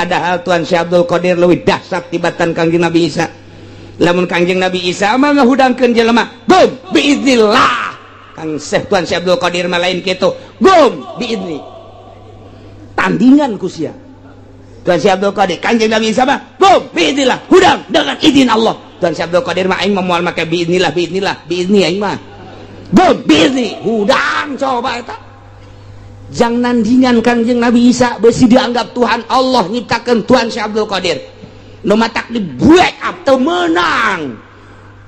Padahal Tuan Syekh Abdul Qadir leuwih dahsyat tibatan Kangjeng Nabi Isa. Lamun Kangjeng Nabi Isa mah ngahudangkeun jelema, "Qum biiznillah." Kang Syekh Tuan Syekh Abdul Qadir mah lain kitu, "Qum biizni." Tandingan ku sia Tuan Syekh Abdul Qadir. Kangjeng Nabi Isa mah, "Qum biiznillah," hudang dengan izin Allah. Tuan Syekh Abdul Qadir mah, "Aing mah moal make biiznillah, biiznillah, biizni, aing mah qum biizni." Hudang, coba eta jang nandingan Kangjeng Nabi Isa. Besi dianggap Tuhan Allah nyiptakan Tuhan Syekh Abdul Qadir, nu matak di backup teu menang.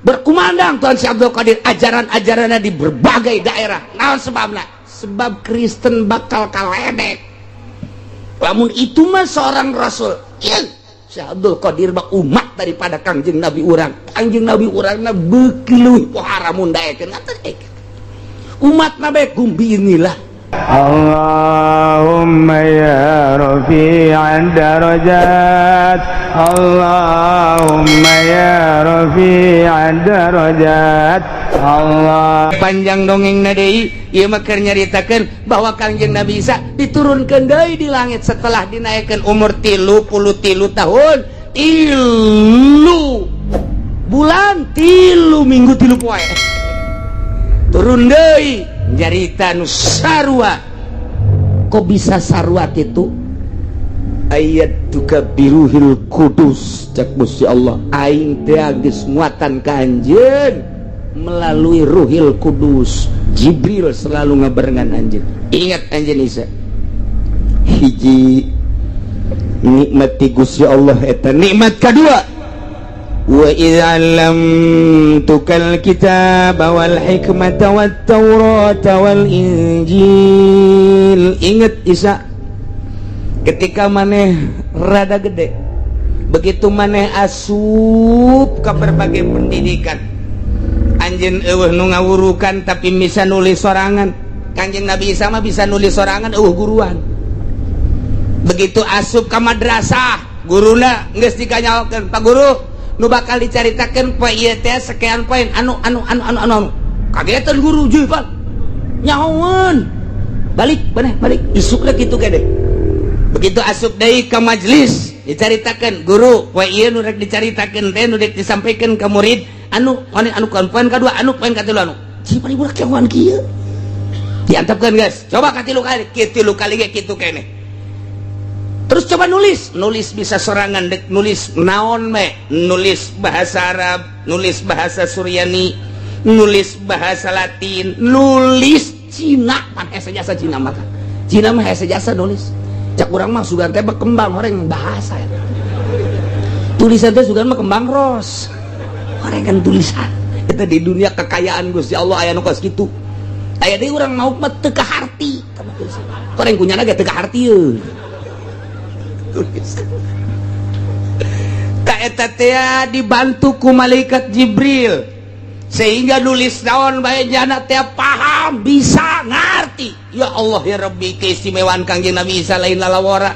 Berkumandang Tuhan Syekh Abdul Qadir ajaran-ajarannya di berbagai daerah. Naon sebabna? Sebab Kristen bakal kaledek lamun itu mah seorang rasul. Ieu Syekh Abdul Qadir mah umat daripada Kangjeng Nabi urang. Kangjeng Nabi urangna beuki leuwih pohara mun daekeun umat nabi, "Qum biiznillah." اللهم يا رفيع الدرجات، اللهم يا رفيع الدرجات، الله Panjang dongeng deui ieu mah, keur nyaritakeun bahwa Kangjeng Nabi Isa diturunkeun deui di langit setelah dinaikkan umur 33 tahun 3 bulan 3 minggu 3 poe. Turun deui, nyarita nu sarua. Kok bisa sarua kitu? "Ayyadtuka biruhil kudus," cek Gusti Allah, "aing teh geus nguatan ka anjeun melalui Ruhil Kudus." Jibril selalu ngabarengan anjeun. Ingat, anjeun Isa, hiji nikmat ti Gusti Allah eta. Nikmat kedua, "Wa idz 'allamtukal kitaba wal hikmata wat taurata wal injil." Ingat Isa, ketika maneh rada gede, begitu maneh asup ke berbagai pendidikan, anjeun euweuh nu ngawurukan, tapi bisa nulis sorangan. Kanjeng Nabi Isa mah bisa nulis sorangan, euweuh guruan. Begitu asup ke madrasah, guruna geus dikanyahokeun, "Pak Guru, nu bakal dicaritakeun poe ieu teh sekian poin anu anu anu anu anu anu." Kagetan guru, "Juy, Pak, nyahoeun." Balik maneh, balik isukna kitu gede. Begitu asup deui ke majelis, dicaritakeun, "Guru, poe ieu nu rek dicaritakeun teh, nu rek disampaikan ke murid anu anu anu poin kadua anu, poin katilu anu." Cipan budak nyahoan kieu. Diantepkeun, guys, coba katilu kali, katilu kali ge kitu keneh. Terus coba nulis, nulis bisa sorangan, dek nulis naon me, nulis bahasa Arab, nulis bahasa Suryani, nulis bahasa Latin, nulis Cina pan hese jasa. Cina mah, Cina mah hese jasa nulis. Cak urang mah sugan teh berkembang orang bahasa ya. Tulisan teh sugan mah kembang ros orang kan. Tulisan itu di dunia kekayaan Gusti Allah aya nu kos kitu. Aya deui urang mau mah teu kaharti tulisan. Orang kunyana ge teu kaharti ye tulisan. Eta teh dibantu ku malaikat Jibril sehingga nulis naon bae jana teh paham, bisa ngerti. Ya Allah ya Rabbi, keistimewaan Kangjeng Nabi Isa lain lalawara.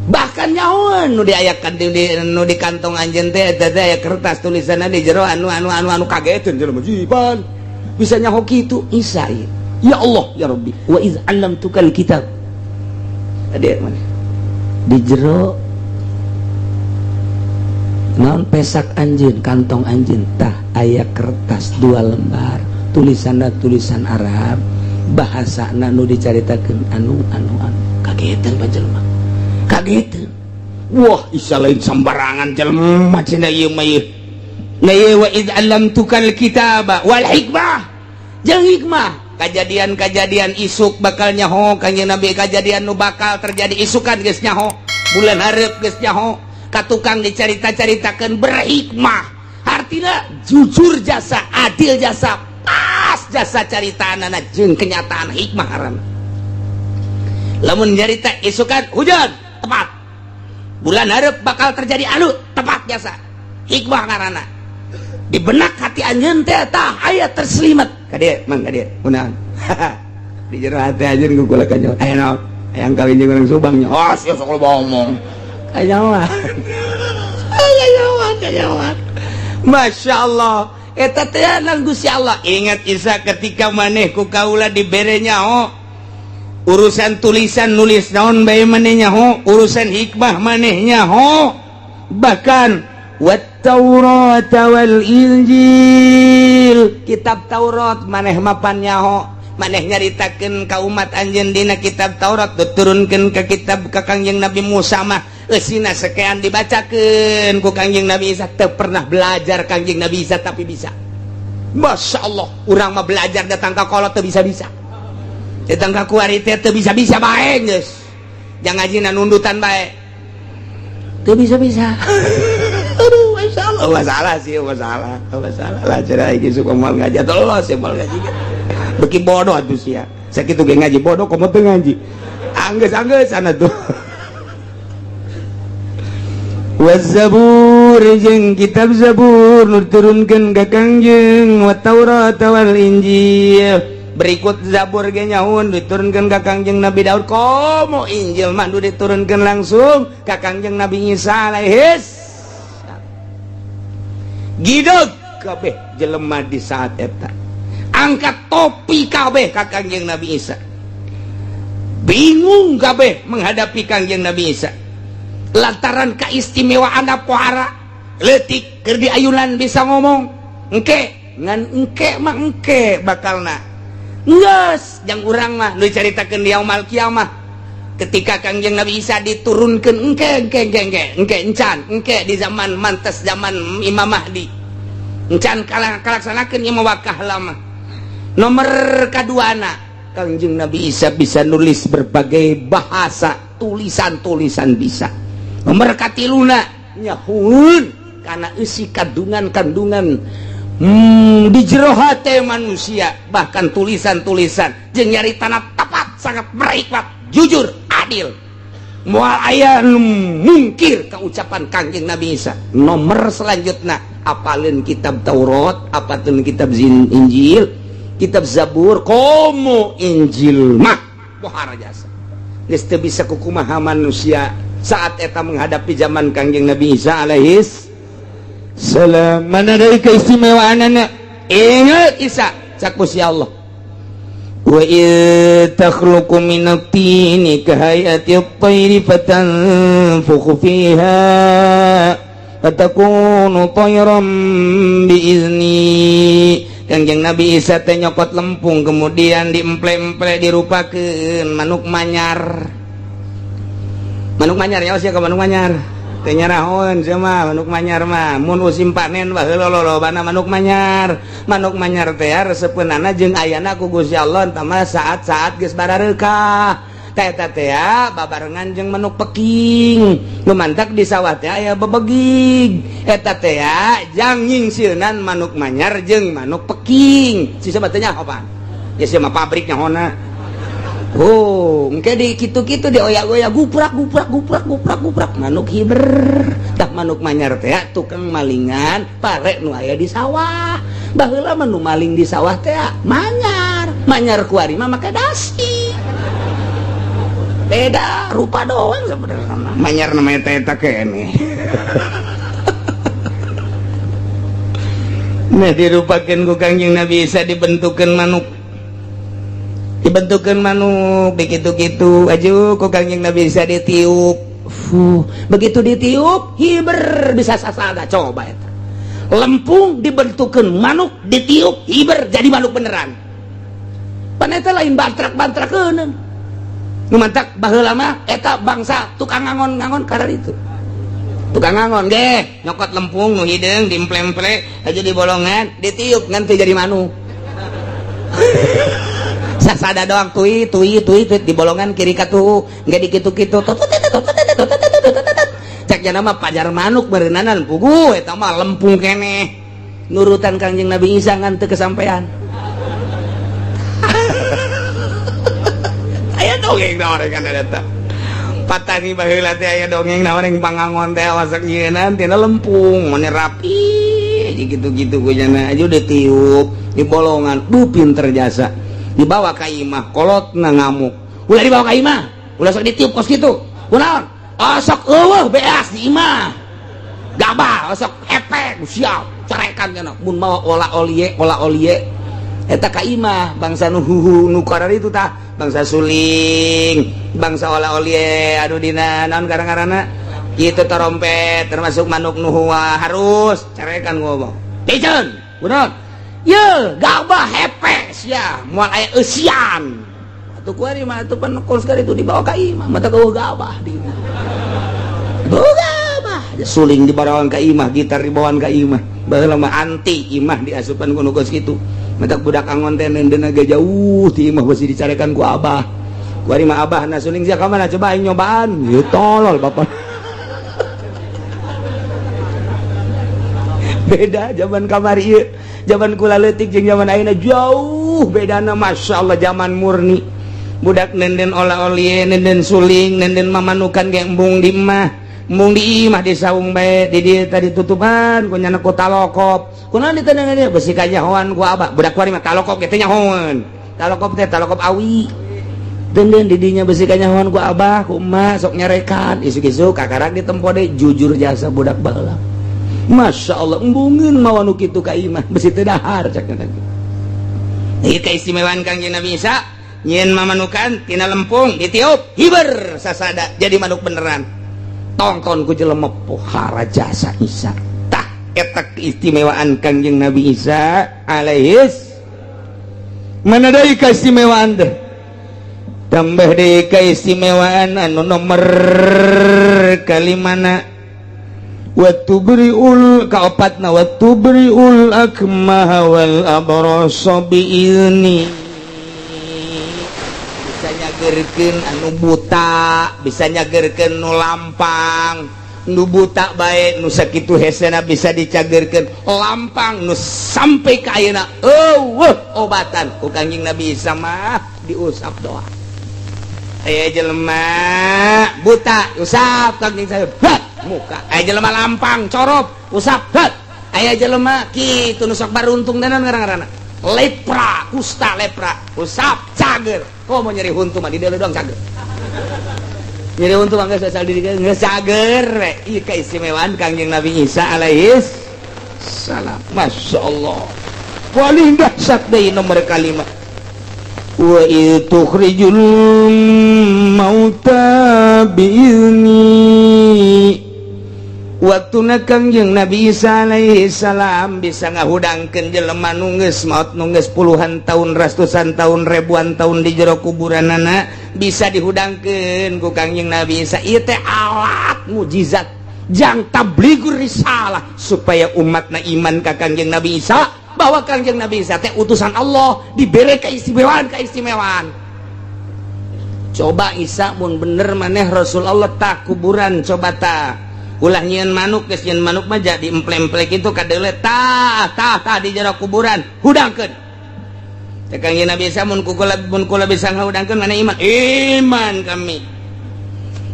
Bahkan nyahoan nu diayakan di nu di kantong anjeun teh, eta teh aya kertas tulisanna di jero anu anu anu anu. Kageteun jelema, jiban bisa nyaho kitu Isa ieu. Ya Allah ya Rabbi, "Wa iz 'allamtukal kitab." Tadi mana di jero naon, pesak anjeun, kantong anjeun tah aya kertas dua lembar, tulisanna tulisan Arab, bahasa nu dicaritakeun anu anu anu. Kagetan panjelma, kagetan, "Wah, Isa lain sembarangan jelema cenah ieu mah ieu." Nah ieu, "Wa id 'allamtukal kitaba wal hikmah," jeung hikmah, kejadian-kejadian isuk bakal nyaho Kanjeng Nabi. Kejadian nu bakal terjadi isukan geus nyaho, bulan hareup geus nyaho. Ka tukang dicarita-caritakeun, berhikmah artinya jujur jasa, adil jasa, pas jasa caritaanana jeung kenyataan. Hikmah ngaranna lamun nyarita isukan hujan, tepat. Bulan hareup bakal terjadi anu, tepat jasa. Hikmah ngaranna. Di benak hati anjeun teh tah aya terselimat. Kadieu mang, kadieu kunaon di jero hati anjeun ku kula kanyo aya naon? Hayang kawin jeung urang Subang nya. Oh, sia sok loba omong. Kanyawan, kanyawan, kanyawan. Masya Allah, eta teh nang Gusti Allah. Ingat Isa, ketika maneh ku kaula dibere nyaho. Urusan tulisan nulis naon bae maneh nyaho, urusan hikmah maneh nyaho, bahkan wat Taurat wal Injil, kitab Taurat maneh mapan nyaho, maneh nyaritakeun ka umat anjeun dina kitab Taurat, diturunkeun ke kitab ka Kangjeng Nabi Musa mah eusina sekian, dibacakeun ku Kangjeng Nabi Isa. Teu pernah belajar Kangjeng Nabi Isa, tapi bisa. Masya Allah, urang mah belajar datang ka kolot teu bisa-bisa, datang ka kuari teh teu bisa-bisa bae, geus jangan ngajina nundutan bae teu bisa-bisa. Aduh, Masya Allah, masalah sih, masalah, masalah lah. Cerah iki suka moal ngaji atau los ya, moal ngaji beki bodoh atuh sia. Sakitu ge ngaji bodoh, komo teu ngaji anggeus anggeus sana tuh. Wazabur jeung kitab Zabur nu diturunkeun ka Kangjeng, wa Taurat wal Injil. Berikut Zabur ge nyaun diturunkeun ka Kangjeng Nabi Daud, komo Injil mah nu diturunkeun langsung ka Kangjeng Nabi Isa alaihis. Gideg kabeh jelema di saat eta, angkat topi kabeh ka Kangjeng Nabi Isa. Bingung kabeh menghadapi Kangjeng Nabi Isa lantaran keistimewaan pohara letik keur diayunan bisa ngomong. Engke ngan engke mah, engke bakalna geus jang urang mah nu dicaritakeun di yaumul kiamah ketika Kangjeng Nabi Isa diturunkeun. Engke, engke, engke, engke, engke encan, engke di zaman mantes, zaman Imam Mahdi encan kalaksanakeun ieu mah wakah lama. Nomor kaduana, Kangjeng Nabi Isa bisa nulis berbagai bahasa, tulisan-tulisan bisa. Nomor katiluna, nyahueun karena isi kandungan-kandungan di jero hate manusia, bahkan tulisan-tulisan jeung nyaritana tepat, sangat berhikmat, jujur, adil, moal aya nu mungkir ka ucapan Kangjeng Nabi Isa. Nomor selanjutnya, apalin kitab Taurat, apalin kitab Injil, kitab Zabur, komo Injil mah pohara jasa, geus teu bisa kukumaha manusia saat eta menghadapi zaman Kangjeng Nabi Isa alaihis salam. Mana dari keistimewaan anak ingat Isa, cak Gusti Allah, wa id takhluqu minat tini kahayati at-tayri fatanfukhu fiha fatakunu tayran biizni. Kangjeng Nabi Isa teh nyokot lempung, kemudian diemple-emple, dirupakeun manuk manyar. Manuk manyar ya sia ka manuk manyar teh nyarahoeun sia mah. Manuk manyar mah mun musim panen baheula lolobana manuk manyar. Manuk manyar teh resepeunana jeung ayana ku Gusti Allah entah mah saat-saat geus barareukah teh eta teh babarengan jeung manuk peking. Nu mantak di sawah teh aya bebegig eta teh jang nyingsieunan manuk manyar jeung manuk peking. Si teh nyaho pan ya sia mah pabrik nyahona. Oh, engke di kitu-kitu dioyak-oyak, guprak guprak guprak guprak guprak, manuk hiber. Tah, manuk manyar teh tukang malingan pare nu aya di sawah. Baheula mah nu maling di sawah teh manyar. Manyar kuari mah make dasi. Beda rupa doang sebenarnya. Manyar namanya teh eta keneh. Nah, dirupakeun ku Kangjeng Nabi Isa, dibentukeun manuk, dibentukan manuk begitu-gitu aja kok Kangjeng Nabi bisa ditiup. Fuh, begitu ditiup hiber, bisa sasada. Coba eta lempung dibentukan manuk, ditiup hiber, jadi manuk beneran. Pan eta lain bantrak-bantrak keuneun nu mantak baheula mah eta bangsa tukang ngangon-ngangon karena itu tukang ngangon ge nyokot lempung nu hideung, diemple-emple aja di bolongan, ditiup ngan teu jadi manuk, sasada doang, tui tui tui tui di bolongan kiri katuhu nggak dikitu-kitu, cek nama pajar manuk berenanan pugu eta mah lempung keneh. Nurutan Kangjeng Nabi Isa ngan teu kesampean. Aya dongeng naon kan eta patani baheula teh, aya dongeng naon yang pangangon teh masak nyieunnan tina lempung mane rapi gitu-gitu gujana aja udah tiup di bolongan. Bu, pinter jasa. Dibawa ka imah, kolotna ngamuk, "Ulah dibawa ka imah, ulah sok ditiup kos kitu." Kunaon? Osok eueuh beas di imah, gabah osok epek siap carekan cenah mun mawa ola olie ola olie eta ka imah. Bangsa nu huhu nu karar itu tah. Bangsa suling, bangsa ola-oli, aduh, dina naon karang-karana itu, trompet, termasuk manuk nu harus carekan ngomong. Piceun, bener. Ye, gabah hepes ya, moal aya eusian. Atuh kuari mah atuh pan kos itu dibawa ka imah, mata kau gabah di. Gabah, suling dibawaan ka imah, gitar dibawaan ka imah. Baheula mah anti imah diasupan ku nu kos kitu. Matak budak angon teh neundeun ge jauh ti imah, besi dicarekan ku abah. Kuari mah abah na suling sia ka mana, coba aing nyobaan. Ieu tolol bapak. Beda zaman kamari ieu. Zaman kula leutik jeung zaman ayeuna jauh bedana, Masya Allah, zaman murni. Budak nenden ola-oli, nenden suling, nenden mamanukan ge embung di imah. Embung di imah, di saung bae, di dieu tadi tutupan ku nyana ku talokop. Kunaon ditendangan dia besi kanyahoan ku abah. Budak kuari mah talokop ge teh nyahoan. Talokop teh talokop awi. Denden didinya besi kanyahoan ku abah, ku emak sok nyarekan. Isuk-isuk kakarak ditempo deui, jujur jasa budak baheula. Masya Allah, embungeun mawa nu kitu ka imah, besi teu dahar cak teh. Ieu keistimewaan Kangjeng Nabi Isa, nyieun mamanukan tina lempung ditiup, hiber sasada jadi manuk beneran. Tongton ku jelema pohara jasa Isa. Tah, eta keistimewaan Kangjeng Nabi Isa alaihis. Mana deui keistimewaan teh? Tambah deui keistimewaan anu nomor kalimana, wa tubriul kaopatna, wa tubriul akmaha wal abrasa biizni, bisa nyagerkeun anu buta, bisa nyagerkeun nu lampang. Nu buta bae nu sakitu hesena bisa dicagerkeun, lampang nu sampai ka ayeuna eueuh obatan, ku Kangjeng Nabi Isa mah diusap doa. Aya jelema buta, usap Kangjeng saya muka. Aya jelema lampang corop, usap hat. Aya jelema kitu nu sok baruntung dan ngaran-ngaranna lepra, kusta lepra, usap cager. Kok mau nyeri huntu mah di dieu doang cager, nyeri huntu mah geus asal di dieu geus cager we. Ieu keistimewaan Kangjeng Nabi Isa alaihis salam, Masya Allah, paling dahsyat deui. Nomor kalima, wa tukhrijul mauta biizni, waktu Kangjeng Nabi Isa alaihi salam bisa ngahudangkeun jelema nu geus maot, nu geus puluhan tahun, ratusan tahun, ribuan tahun di jero kuburanana, bisa dihudangkeun ku Kangjeng Nabi Isa. Ieu teh alat mujizat jang tabligur risalah supaya umatna iman ka Kangjeng Nabi Isa, bahwa Kangjeng Nabi Isa teh utusan Allah, diberi keistimewaan keistimewaan. Coba Isa, mun bener maneh Rasul Allah, tak kuburan coba tak ulah nyieun manuk. Geus nyieun manuk mah jadi emple-emple kitu kadeule. Tah, tah, tah, di jero kuburan hudangkeun. Teh Kangjeng Nabi Isa, mun kula, mun kula bisa ngahudangkeun, mana iman? Iman kami.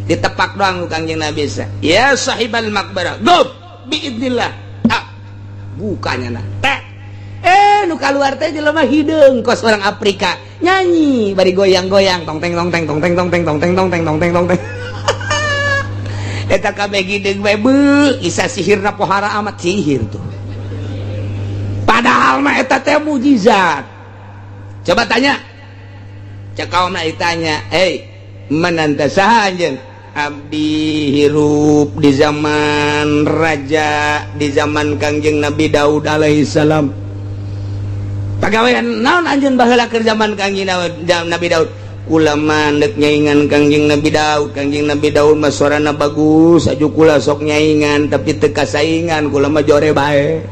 Ditepak doang ku Kangjeng Nabi Isa, ya sahibal maqbarah, gum biidnillah. Ah, bukanya nah teh nu keluar teh jelema hideung kos orang Afrika, nyanyi bari goyang-goyang, tong teng tong teng tong teng tong teng tong teng tong teng tong teng tong teng. Eta kabeh hideung bae. Beuh, Isa sihirna pohara amat, sihir tuh. Padahal mah eta teh mujizat. Coba tanya, cek kaum ditanya, "Hei, man anta, saha anjeun?" "Abdi hirup di zaman raja, di zaman Kangjeng Nabi Daud alaihi salam." "Pagawean naon anjeun baheula keur zaman Kangjeng Nabi Daud?" "Kula mah ndek nyaingan Kangjeng Nabi Daud. Kangjeng Nabi Daud mah suarana bagus aju, kula sok nyaingan tapi teu kasaingan, kula mah jore bae.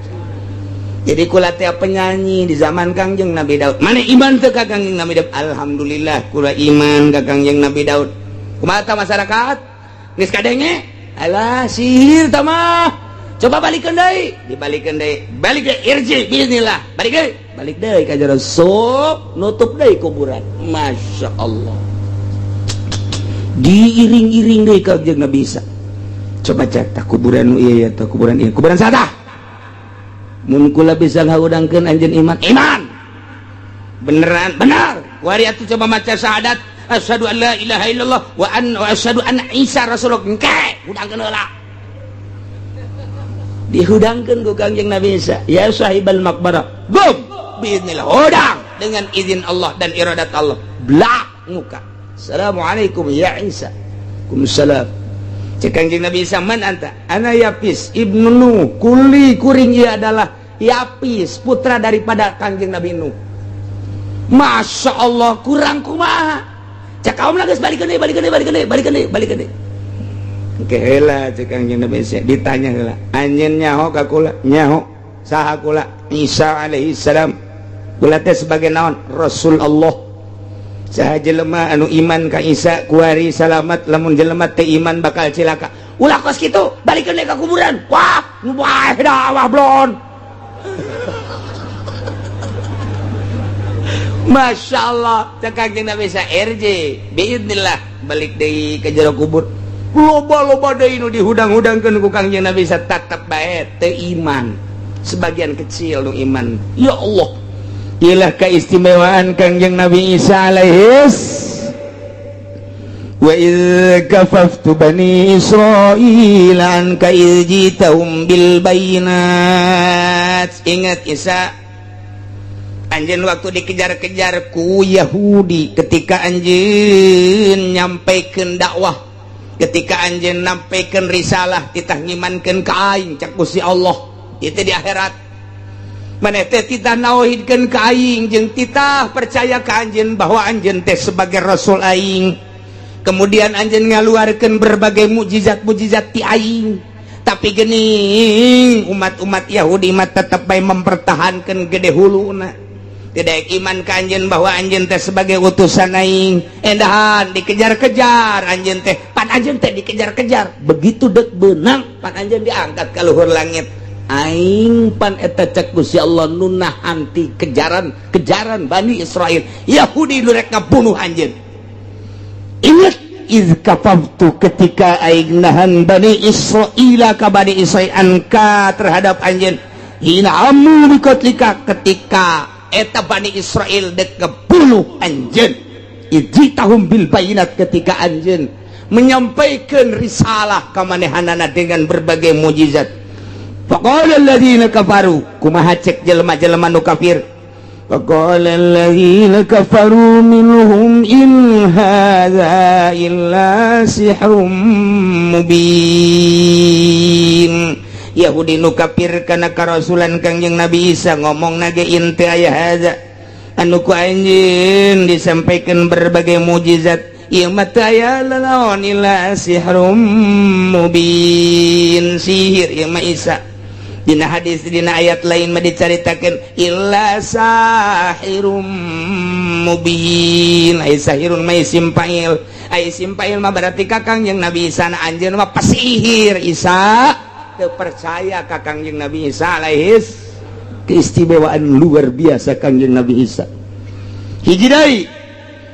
Jadi kula teh penyanyi di zaman Kangjeng Nabi Daud." "Mana iman teu ka Kangjeng Nabi Daud?" "Alhamdulillah, kula iman ka Kangjeng Nabi Daud." Kumaha masyarakat geus kadenge? "Alah, sihir tah mah, coba balikeun deui." Dibalikeun deui, balik deui, irji bismillah, balik deui, balik deui ka jero, sok nutup deui kuburan. Masya Allah, diiring-iring deui ka jeung Nabi Isa. Coba cek tah kuburan nu ieu ya, tah kuburan ieu, kuburan saha? "Mun kula bisa ngahudangkeun, anjeun iman?" "Iman." "Beneran?" "Benar." "Wari atuh coba maca syahadat, asyhadu an la ilaha illallah wa an wa asyhadu anna Isa rasulullah." Engke hudangkeun heula. Dihudangkeun ku Kangjeng Nabi Isa, ya sahibal maqbarah, gum biiznillah, hudang dengan izin Allah dan iradat Allah. Blak. Muka, "Assalamualaikum ya Isa." "Waalaikumsalam." Cek Kangjeng Nabi Isa, "Man anta?" "Ana Yapis ibnu Nuh." Kuli kuring ia adalah Yapis, putra daripada Kangjeng Nabi Nuh. Masya Allah, kurang kumaha? Cek kaum geus balikeun deui, balikeun deui, balikeun deui, balikeun deui, balikeun deui. Oke heula, cek Kangjeng Nabi Isa ditanya heula, "Anjeun nyaho ka kula?" "Nyaho." "Saha kula?" "Isa alaihi salam." "Kula teh sebagai naon?" "Rasul Allah." "Saha jelema anu iman ka Isa kuari salamat, lamun jelema teu iman bakal cilaka." Ulah kos kitu, balikeun deui ka kuburan. Wah, wah dah, wah blon. Masya Allah, cek Kangjeng Nabi Isa, "RJ biidnillah." Balik deui ke jero kubur, loba-loba deui nu dihudang-hudangkeun ku Kangjeng Nabi Isa, tetep bae teu iman. Sebagian kecil nu iman. Ya Allah, ilah keistimewaan Kangjeng Nabi Isa alaihis. Wa idz kafaftu bani Israil anka idz jitahum bil bayinat. Ingat Isa, anjeun waktu dikejar-kejar ku Yahudi ketika anjeun nyampaikan dakwah, ketika anjeun nyampaikan risalah, titah ngimankeun ka aing. Cek Gusti Allah itu di akhirat, maneh teh titah nauhidkeun ka aing jeung titah percaya ka anjeun bahwa anjeun teh sebagai rasul aing. Kemudian anjeun ngaluarkeun berbagai mukjizat-mukjizat ti aing, tapi gening umat-umat Yahudi mah tetep bae mempertahankan gede huluna, tidak iman ka anjeun bahwa anjeun teh sebagai utusan aing. Endahan dikejar-kejar anjeun teh, pan anjeun teh dikejar-kejar, begitu dek benang pan anjeun diangkat ke luhur langit. Aing pan eta, cek Gusti Allah, nu nahan ti kejaran kejaran Bani Israel, Yahudi nu rek ngabunuh anjeun. Ingat, iz kafaftu, ketika aing nahan Bani Israila ka Bani Israil, anka terhadap anjeun, hina hammu biqatlika, ketika eta Bani Israel dek ngebunuh anjeun, ijitahum bil bayinat, ketika anjeun menyampaikan risalah ka manehanana dengan berbagai mukjizat. Faqala alladziina kafaru, kumaha cek jelema-jelema nu kafir? Faqala alladziina kafaru minhum in hadza illa sihrum mubin. Yahudi nu kafir kana karasulan Kangjeng Nabi Isa ngomong nage, in teu aya hadza anu ku anjeun disampaikan berbagai mukjizat ieu mah teu aya lalaon illa sihrum mubin, sihir ieu mah Isa. Dina hadis, dina ayat lain mah dicaritakeun illa sahirum mubin. Ai sahirun mah isim fa'il, ai isim fa'il mah berarti ka Kangjeng Nabi Isa na anjeun mah pasihir. Isa teu percaya ka Kangjeng Nabi Isa alaihis. Keistimewaan luar biasa Kangjeng Nabi Isa. Hiji deui,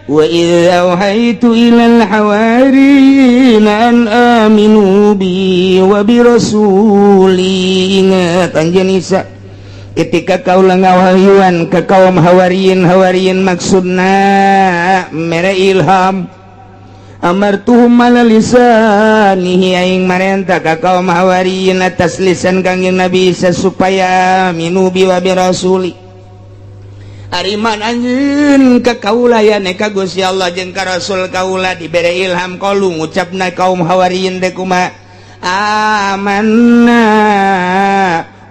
wa idz auhaitu ilal hawariyin an aminu bi wa bi rasuli. Ingat anjeun Isa, ketika kaula ngawahyuan ke kaum hawariyin. Hawariyin maksudna mere ilham. Amartuhum ala lisanihi, aing marenta ka kaum hawariyin atas lisan Kangjeng Nabi Isa supaya aminu bi wa bi rasuli. Ariman anjeun ka kaula ya ka Gusti Allah jeung ka Rasul kaula. Dibere ilham, qalu, ngucapna kaum hawariyin teh kumaha? Amanna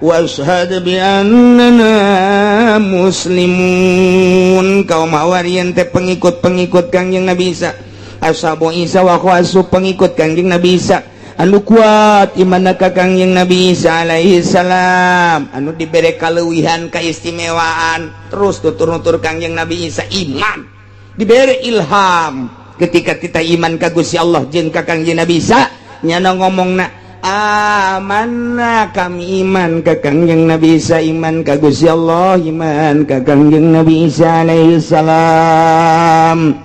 washhad bi annana muslimun. Kaum hawariyin teh pengikut-pengikut Kangjeng Nabi Isa, ashabu Isa wa khawasu, pengikut Kangjeng Nabi Isa anu kuat iman ka Kangjeng Nabi Isa alaihi salam, anu dibere kaleuwihan keistimewaan terus tutur-nutur Kangjeng Nabi Isa iman, dibere ilham. Ketika kita iman ka Gusti Allah jeung ka Kangjeng Nabi Isa, nyana ngomongna, "Amanna," kami iman ka Kangjeng Nabi Isa, iman ka Gusti Allah, iman ka Kangjeng Nabi Isa alaihi salam.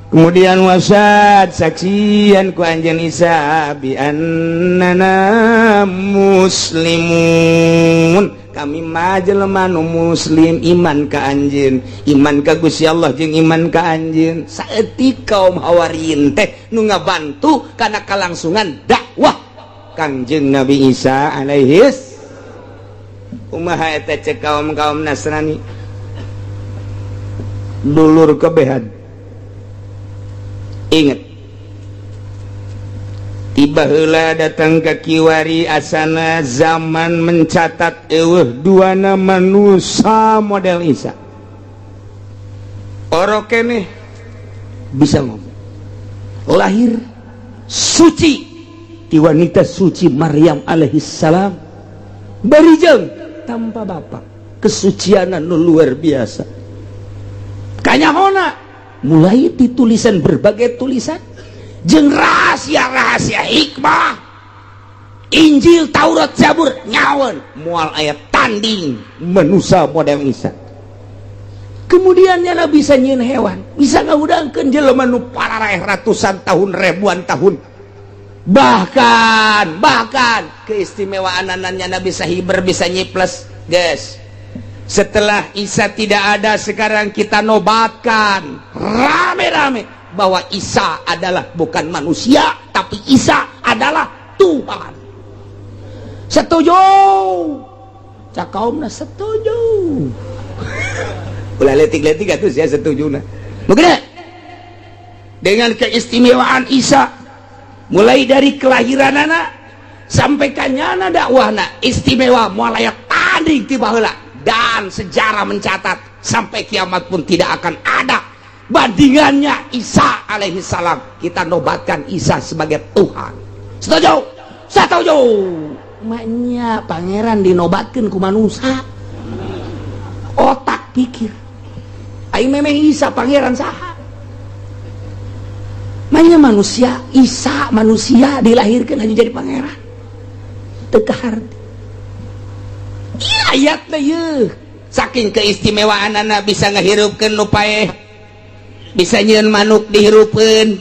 Kemudian washhad, saksian ku anjeun Isa, bi annana muslimun, kami mah jelema nu muslim, iman ka anjeun, iman ka Gusti Allah jeung iman ka anjeun. Saeutik kaum hawariyin teh nu ngabantu kana kalangsungan dakwah Kangjeng Nabi Isa alaihis. Kumaha eta cek kaum-kaum Nasrani, dulur kebehan? Ingat, tiba heula datang ke kiwari asana zaman mencatat eueuh duana manusia model Isa. Orok keneh bisa ngomong, lahir suci di wanita suci Maryam alaihi salam, barijeng tanpa bapak, kesucian nu luar biasa. Kanyahona mulai ditulisan berbagai tulisan jeung rahasia-rahasia hikmah Injil, Taurat, Zabur, nyawan moal aya tanding manusia model Isa. Kemudian nyana bisa nyieun hewan, bisa ngahudangkeun jelema nu pararaeh ratusan tahun, ribuan tahun. Bahkan bahkan keistimewaan nyana bisa hiber, bisa nyiples, guys. Setelah Isa tidak ada, sekarang kita nobatkan rame-rame bahwa Isa adalah bukan manusia, tapi Isa adalah Tuhan. Setuju? Cak kaumna setuju. Ulah letik-letik atuh saya setuju. Nah, mungkin dengan keistimewaan Isa mulai dari kelahiran anak sampai kanyana dakwahna istimewa, moal aya tanding ti baheula, dan sejarah mencatat sampai kiamat pun tidak akan ada bandingannya Isa alaihi salam. Kita nobatkan Isa sebagai Tuhan. Setuju? Setuju. Maknya pangeran dinobatkan ku manusia, otak pikir aing memang Isa pangeran saha? Maknya manusia, Isa manusia dilahirkan hanya jadi pangeran, teu kaharti. Iya, ayatna ye saking keistimewaan anak bisa ngahirupkeun nu paeh, bisa nyieun manuk dihirupkeun,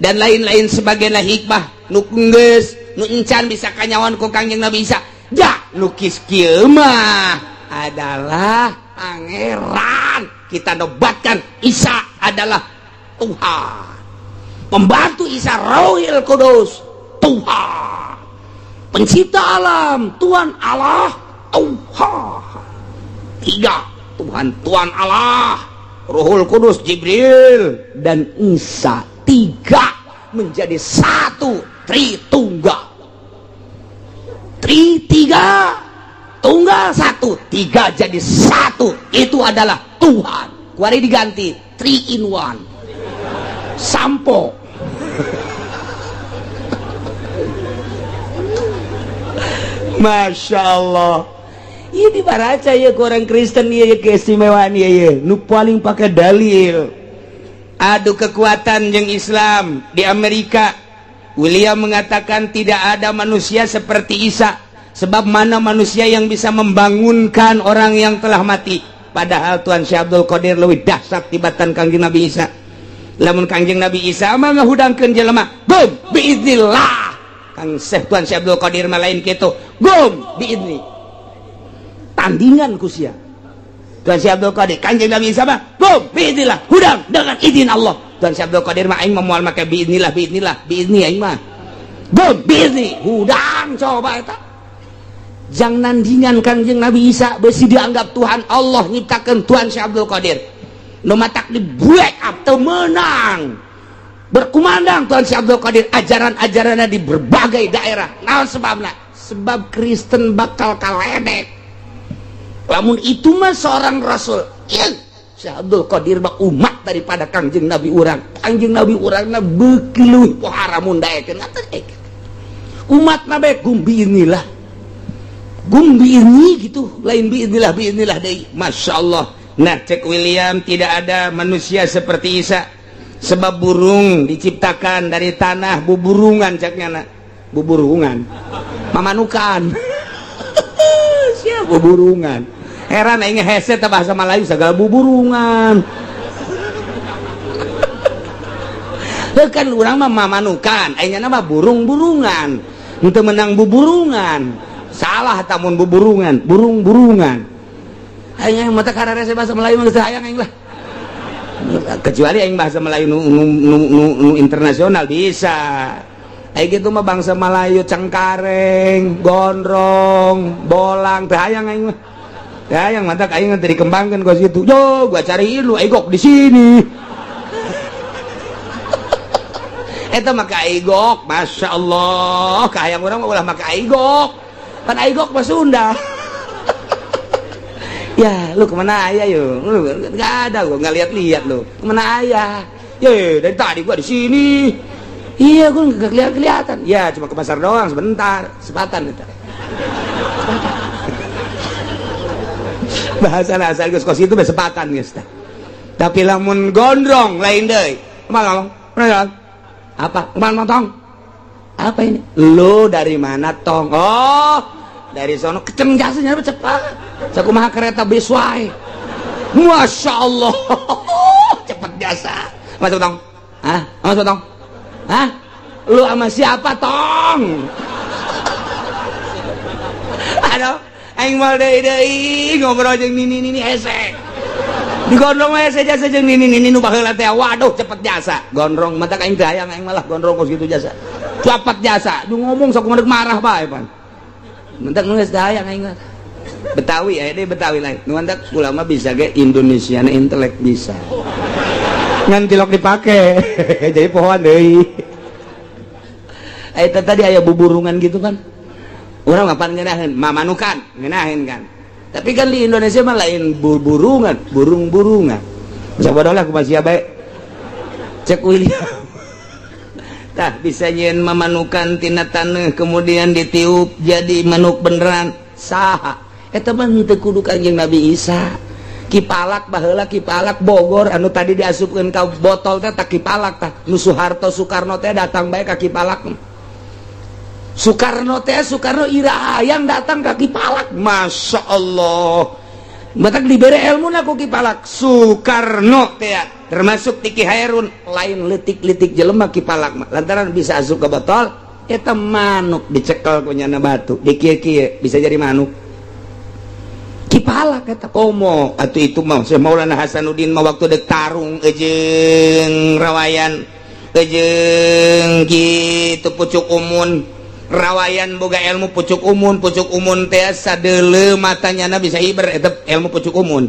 dan lain-lain sebagainya. Hikmah nu geus nu encan bisa kanyawan ku Kangjeng Nabi Isa. Ja lukis kieu mah adalah pangeran. Kita nobatkan Isa adalah Tuhan. Pembantu Isa Rohil Kudus, Tuhan. Pencipta alam, Tuhan Allah, Tuhan. Tiga Tuhan, Tuhan Allah, Ruhul Kudus, Jibril, dan Isa, tiga menjadi satu, Tritunggal. Tri tiga, tunggal satu, tiga jadi satu, itu adalah Tuhan. Kuari diganti three in one sampo. Masya Allah. Ini dibaca ya ke orang Kristen ya, keistimewaan ya, ya. Nu paling pakai dalil. Adu kekuatan yang Islam di Amerika. William mengatakan tidak ada manusia seperti Isa. Sebab mana manusia yang bisa membangunkan orang yang telah mati? Padahal Tuhan Syekh Abdul Qadir lebih dahsyat tibatan Kangjeng Nabi Isa. Lamun Kangjeng Nabi Isa mah ngahudangkeun jelema, bum biiznillah. Kang Syekh Tuhan Syekh Abdul Qadir mah lain kitu. Gum biizni. Tandingan ku sia. Tuhan Syekh Abdul Qadir, Kangjeng Nabi Isa mah gum biiznillah, hudang dengan izin Allah. Tuhan Syekh Abdul Qadir mah aing mah moal make biiznillah, biiznillah, biizni aing mah. Gum biizni, hudang coba eta. Jang nandingan Kangjeng Nabi Isa besi dianggap Tuhan Allah nyiptakeun Tuhan Syekh Abdul Qadir. Nu matak di break up teu meunang. Berkumandang Tuhan Syekh Abdul Qadir ajaran-ajarannya di berbagai daerah. Naon sebabna? Sebab Kristen bakal kaledek. Lamun itu mah seorang rasul. Ieu Syekh Abdul Qadir mah umat daripada Kangjeng Nabi urang. Kangjeng Nabi urangna beuki leuwih pohara mun daekeun. Umat nabi gum biiznillah. Gum biizni gitu, lain biiznillah, biiznillah deui. Masya Allah. Nah, cek William tidak ada manusia seperti Isa. Sebab burung diciptakan dari tanah, buburungan ceknya nak. Buburungan. Mamanukan. Siap buburungan. Heran aing hese teh bahasa Melayu segala buburungan. Heuh kan urang mah mamanukan, aing mah burung-burungan. Henteu menang buburungan. Salah tamun buburungan, burung-burungan. Aing mata kararese bahasa Melayu mah geus hayang aing lah. Kecuali aing bahasa Melayu nu, nu, nu, nu, nu internasional bisa. Aing gitu mah bangsa Melayu cengkareng, gondrong, bolang, teu hayang aing mah. Teu hayang mata aing teh dikembangkeun ku situ. Yo, gua cariin lu, aing kok di sini. Eta make aigok, Masya Allah, kahayang urang mah ulah make aigok. Pan aigok mah Sunda. Ya, lu kemana ayah yuk? Lu nggak ada, gua nggak lihat-lihat lu. Kemana ayah? Ye, dari tadi gua di sini. Iya, gua nggak kelihatan-kelihatan. Ya, cuma ke pasar doang sebentar, sepatan itu. Sepatan. Bahasa asal geus kos itu sepatan geus tah. Tapi lamun gondrong lain deui. Kemana ngomong? Mana? Apa? Kemana tong? Apa ini? Lu dari mana tong? Oh, dari sono keceng jasanya cepat. Sakumaha kereta bis wae. Masya Allah, cepet jasa. Masuk tong? Hah? Masuk tong? Hah? Lu sama siapa tong? Aduh, aing mal deui deui ngobrol jeung nini nini hese. Digondrong mah hese jasa jeung nini nini nu baheula teh. Waduh, cepet jasa. Gondrong mata aing teh hayang aing malah gondrong kos gitu jasa. Cepet jasa. Du ngomong sok kumaha marah bae pan. Mentak geus hayang aing mah. Betawi aya deh Betawi lain. Nu mantak ulama bisa ge Indonesia na intelek bisa. Ngan tilok dipake. Jadi pohoan deui. Eta tadi aya buburungan gitu kan. Urang ngapan ngeunaheun, mamanukan, ngeunaheun kan. Tapi kan di Indonesia mah lain burungan, burung-burungan. Bisa bodoh lah kumaha sia bae. Cek William. Tah bisa nyieun mamanukan tina taneuh kemudian ditiup jadi manuk beneran. Saha? Eta mah henteu kudu Kanjeng Nabi Isa. Kipalak baheula Kipalak Bogor anu tadi diasupkeun ka botol teh tak Kipalak tah. Nu Soeharto Soekarno teh datang bae ka Kipalak. Soekarno teh Soekarno ira hayang datang ka Kipalak. Masya Allah. Batak dibere ilmu ku Kipalak. Soekarno teh termasuk Tiki Hairun lain letik-letik jelema Kipalak mah. Lantaran bisa asup ke botol eta manuk dicekel ku nyana batu dikieu-kieu bisa jadi manuk. Kipalak eta komo atuh itu mah Syekh Maulana Hasanuddin mah waktu dek tarung jeung rawayan jeung kitu pucuk umun rawayan boga ilmu pucuk umun teh sadeuleu matanya na bisa hiber eta ilmu pucuk umun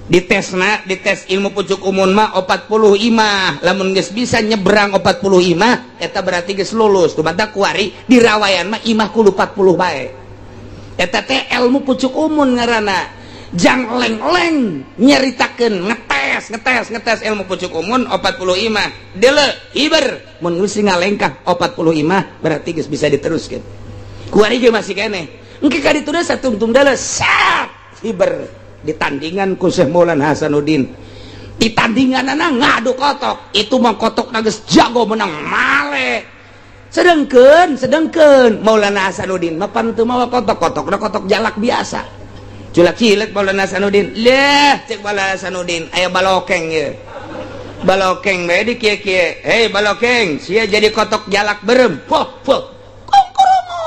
ditesna dites ilmu pucuk umun mah 40 imah lamun geus bisa nyebrang 40 imah eta berarti geus lulus tuh mata kuari di rawayan mah imah kudu 40 bae eta teh ilmu pucuk umun ngaranna jang leng-leng nyeritakeun ngetes ngetes ngetes ilmu pucuk umun 40 imah deuleu hiber mun geus ngalengkah 40 imah berarti geus bisa diteruskeun kuari ge masih keneh engke ka ditu satungtung deuleu sat hiber di tandingan ku Syekh Maulana Hasanuddin di tandingan ngadu kotok itu mah kotok geus jago menang male sedengkeun sedengkeun Maulana Hasanuddin mah pan teu mawa kotok kotokna kotok jalak biasa culak cilek Maulana Hasanuddin leh cek Maulana Hasanuddin aya balokeng ye balokeng bae di kieu-kieu hei balokeng sia jadi kotok jalak berem poh poh kongkoromo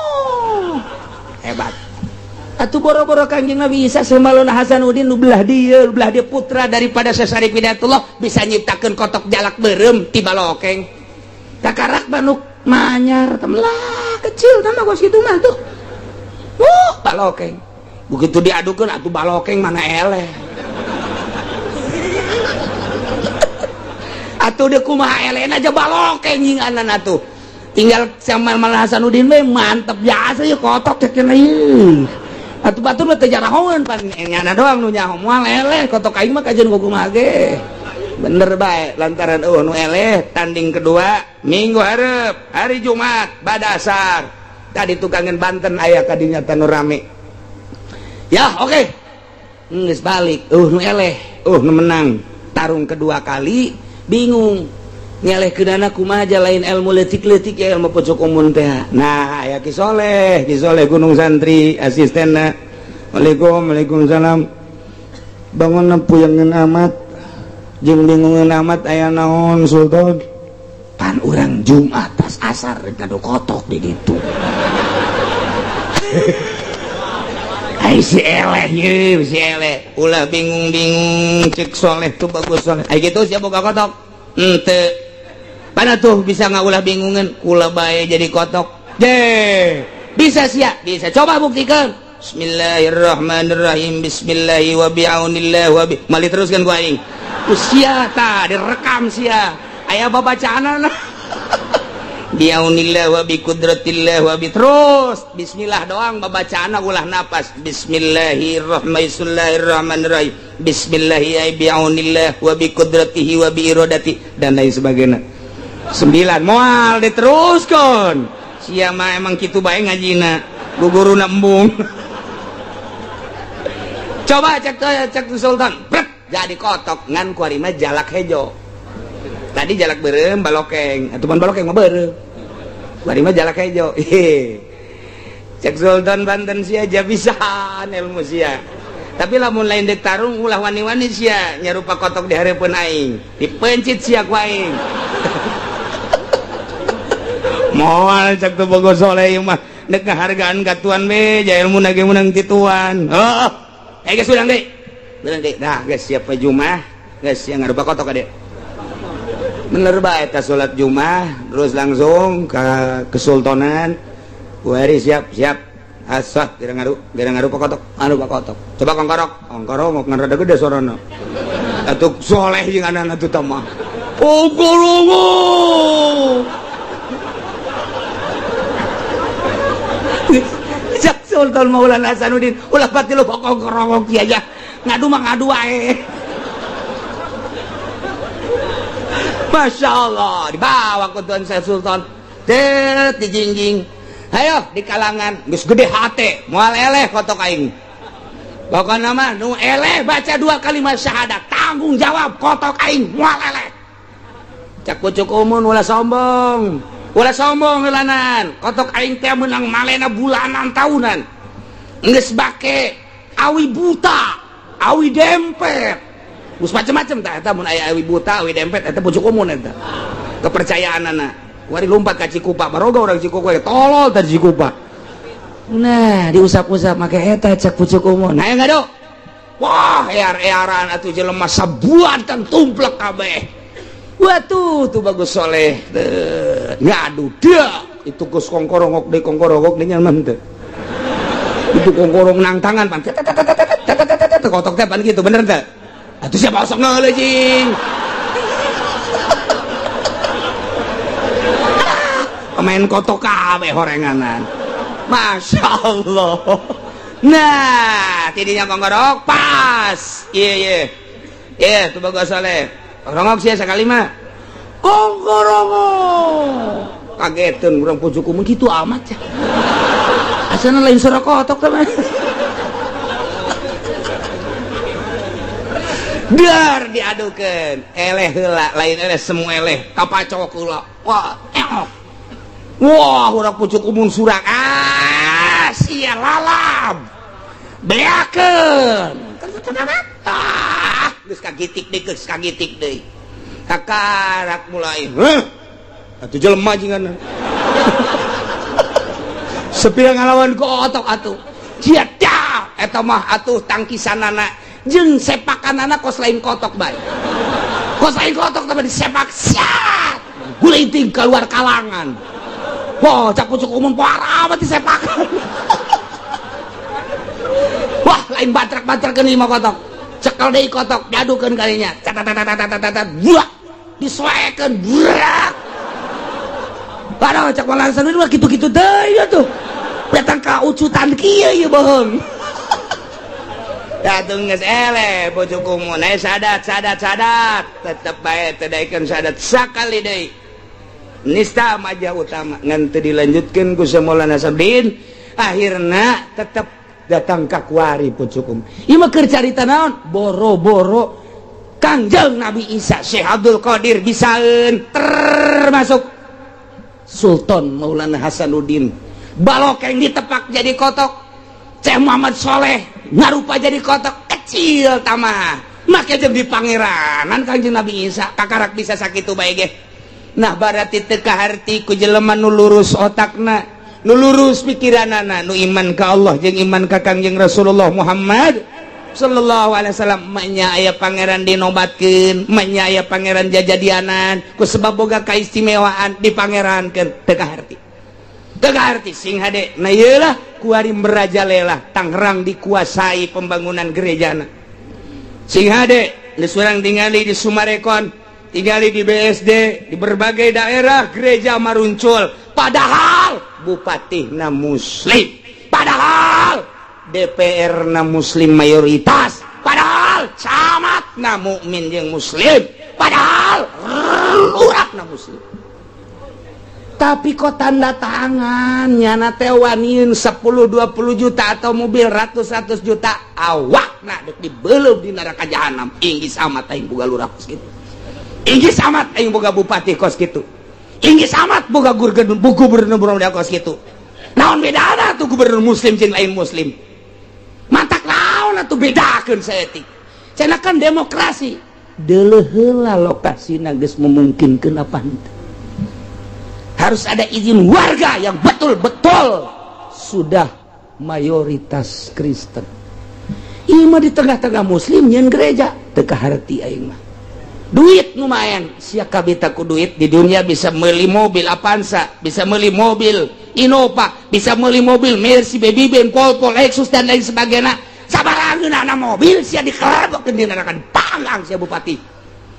hebat atuh boro-boro Kanjeng Nabi Isa Syekh Maulana Hasanuddin nu belah dieu putra daripada Syekh Syarif Hidayatullah bisa nyiptakeun kotok jalak berem ti balokeng takarak manuk manyar temelah kecil tambah kos kitu mah tuh balokeng begitu diadukeun atuh balokeng mana eleh atuh deuk kumaha elehna aja balokeng nyinganan atuh tinggal sama Maulana Hasanuddin we mantep biasa ye kotok teh cenah ieu atuh batur mah teu jarahoeun pan nyana doang nu nyaho moal eleh kotok aing mah kajeun kumaha ge bener bae lantaran eueuh nu eleh tanding kedua minggu hareup hari Jumat badasar tadi tukangan Banten aya kadinya tanu rame ya oke geus balik nu eleh nu menang tarung kedua kali bingung ngeleh keunana kumaha aja lain ilmu leutik-leutik ya ilmu pucuk umun teh nah aya Ki Soleh Ki Soleh Gunung Santri asistenna Waalaikum waalaikumsalam bangun puyangeun amat jeung bingungeun amat aya naon Sultan pan urang Jumat tas asar ngadu kotok di ditu ai si eleh ye si eleh ulah bingung-bingung cek Soleh tuh bagus Soleh ai kitu sia boga kotok henteu mana tuh bisa ngaulah bingungan kula bae jadi kotok je bisa sia bisa coba buktikan Bismillahirrahmanirrahim bismillahi wa bi'aunillah wa bi mali teruskan ku aing usia ta direkam sia aya babacaanana Biaunillah wa bi qudratillah wa bi terus bismillah doang babacaan ulah napas. Bismillahirrahmanirrahim. Bismillahirrahmanirrahim. Biaunillah wa bi qudratihi wa bi iradati dan lain sebagainya. 9 moal diteruskan. Sia mah emang kitu bae ngajina. Guguruna embung. Coba cek cek Sultan. Brek, jadi kotok ngan kuari mah jalak hejo. Tadi jalak beureum balokeng, atuh balokeng mah beureum. Kuari mah jalak hejo. Cek Sultan Banten sia aja bisaan ilmu sia. Tapi lamun lain dek tarung ulah wani-wani sia nyarupa kotok di hareupeun aing. Dipencit sia ku aing. Moal cek tuh bogo soleh ieu mah dek ngahargaan ka tuan be ja ilmu ge meunang ti tuan. Oh, geus ulang deui. Ulang deui. Nah, geus siap Jumat, geus sia ngarupa kotok ka dieu. Bener bae eta salat Jumat terus langsung ke kesultanan. Wari siap siap. Asah kira ngaru kotok, anu kotok. Coba kongkorok, kongkorok ngan rada gede sorana. Atuh soleh jeung anak atuh mah. Kongkorok. Cak Sultan Maulana Hasanuddin ulah pati lu kongkorok kieu aja. Ngadu mah ngadu wae. Masya Allah, dibawa ke Tuan Syekh Sultan. Tet dijingjing. Hayo di kalangan geus gede hate, moal eleh kotok aing. Pokona mah nu eleh baca 2 kalimat syahadat, tanggung jawab kotok aing moal eleh. Cak pucuk umun ulah sombong. Ulah sombong heulanan. Kotok aing teh meunang malena bulanan tahunan. Geus bake awi buta, awi dempet. Geus macem-macem tah eta mun aya awi buta, awi dempet eta pucuk umun eta. Kepercayaanana. Wari lompat ka Cikupa, baroga urang Cikupa tolol tadi Cikupa. Nah, diusap-usap make eta cak pucuk umun. Nah, ngado. Wah, ear-earan atuh jelema sabuatan tumplek kabeh. Watuh, tuh bagus soleh. Ngadu dia. Itu geus kongkorongok deui kongkorongok deui nyaman teu. Itu kongkorong nang tangan pan. Kotok teh pan gitu, bener teu? Atuh siapa osok ngeuleuh jing. Pemain kotok kabeh horenganan. Masya Allah. Nah, tidinya kongkorok pas. Iya iya. Iya, tuh bagus soleh. Rongok sia sekali mah. Kongkorongok. Kageteun urang pucuk umum kitu amat ya. Asana lain suara kotok teh mah. Dar diadukeun. Eleh heula, lain eleh semua eleh. Kapacok heula. Wah, eok. Wah, urang pucuk umun surak. Ah, sia lalab. Beakeun. Ah, geus kagitik deui, geus kagitik deui. Kakarak mulai. Heuh. Atuh jelema jingan. Sepira ngalawan kotok atuh. Sia dah, eta mah atuh tangkisanana jeung sepakanana kos lain kotok bae. Kos lain kotok tapi disepak siat. Gulinting keluar kalangan. Wah, cak pucuk umum parah amat disepakan. Wah, lain batrak-batrak ke lima kotok. Cekel deui kotok, diadukeun kalinya. Cat buah. Disoekeun, burak. Padahal cak Maulana Hasanuddin mah kitu-kitu deui atuh. Datang ka ucutan kieu ieu bohong. Atuh geus eleh pucuk umum. Sadat sadat sadat, tetep bae teu daekeun sadat sakali deui. Nista majah utama ngan teu dilanjutkeun ku Maulana Hasanuddin, akhirna tetep datang ka kuari pucuk umum. Ieu mah keur carita naon? Boro-boro Kangjeng Nabi Isa Syekh Abdul Qadir bisaeun termasuk Sultan Maulana Hasanuddin. Balokeng ditepak jadi kotok. Syekh Muhammad Soleh ngarupa jadi kotok kecil tamah. Make jeung di pangeranan Kangjeng Nabi Isa kakarak bisa sakitu bae ge. Nah berarti teu kaharti ku jelema nu lurus otakna, nu lurus pikiranana, nu iman ka Allah jeung iman ka Kangjeng Rasulullah Muhammad sallallahu alaihi wasallam. Manya aya pangeran dinobatkeun, manya aya pangeran jajadianan ku sebab boga kaistimewaan dipangerankeun teu kaharti. Teu kaharti sing hade. Nah ieu lah kuari merajalela Tangerang dikuasai pembangunan gerejana. Sing hade geus urang tingali di Sumarekon. Tinggali di BSD, di berbagai daerah gereja maruncul, padahal bupati na muslim, padahal DPR na muslim mayoritas, padahal camat na mukmin yang muslim, padahal lurah na muslim. Tapi kok tanda tangan nyana teh waniun 10-20 juta atau mobil ratus-ratus juta, awakna dek dibelum di neraka jahanam. Inggis amat aing boga lurah kos kitu, inggis amat aing boga bupati kos kitu, inggis amat boga gubernur gubernur kos kitu. Naon bedana tuh gubernur muslim jeung lain muslim? Matak naon atuh bedakeun saeutik? Cenah kan demokrasi. Deuleuh heula lokasina geus memungkinkeun apa henteu. Harus ada izin warga yang betul-betul sudah mayoritas Kristen. Ieu mah di tengah-tengah muslim nyeun gereja, teu kaharti aing mah. Duit lumayan, sia kabita ku duit di dunia bisa meuli mobil Avanza, bisa meuli mobil Innova, bisa meuli mobil Mercy, Baby Benz, Volvo, Lexus, dan lain sebagainya. Sabarangeunana mobil sia dikelebokeun di neraka, dipanggang sia bupati,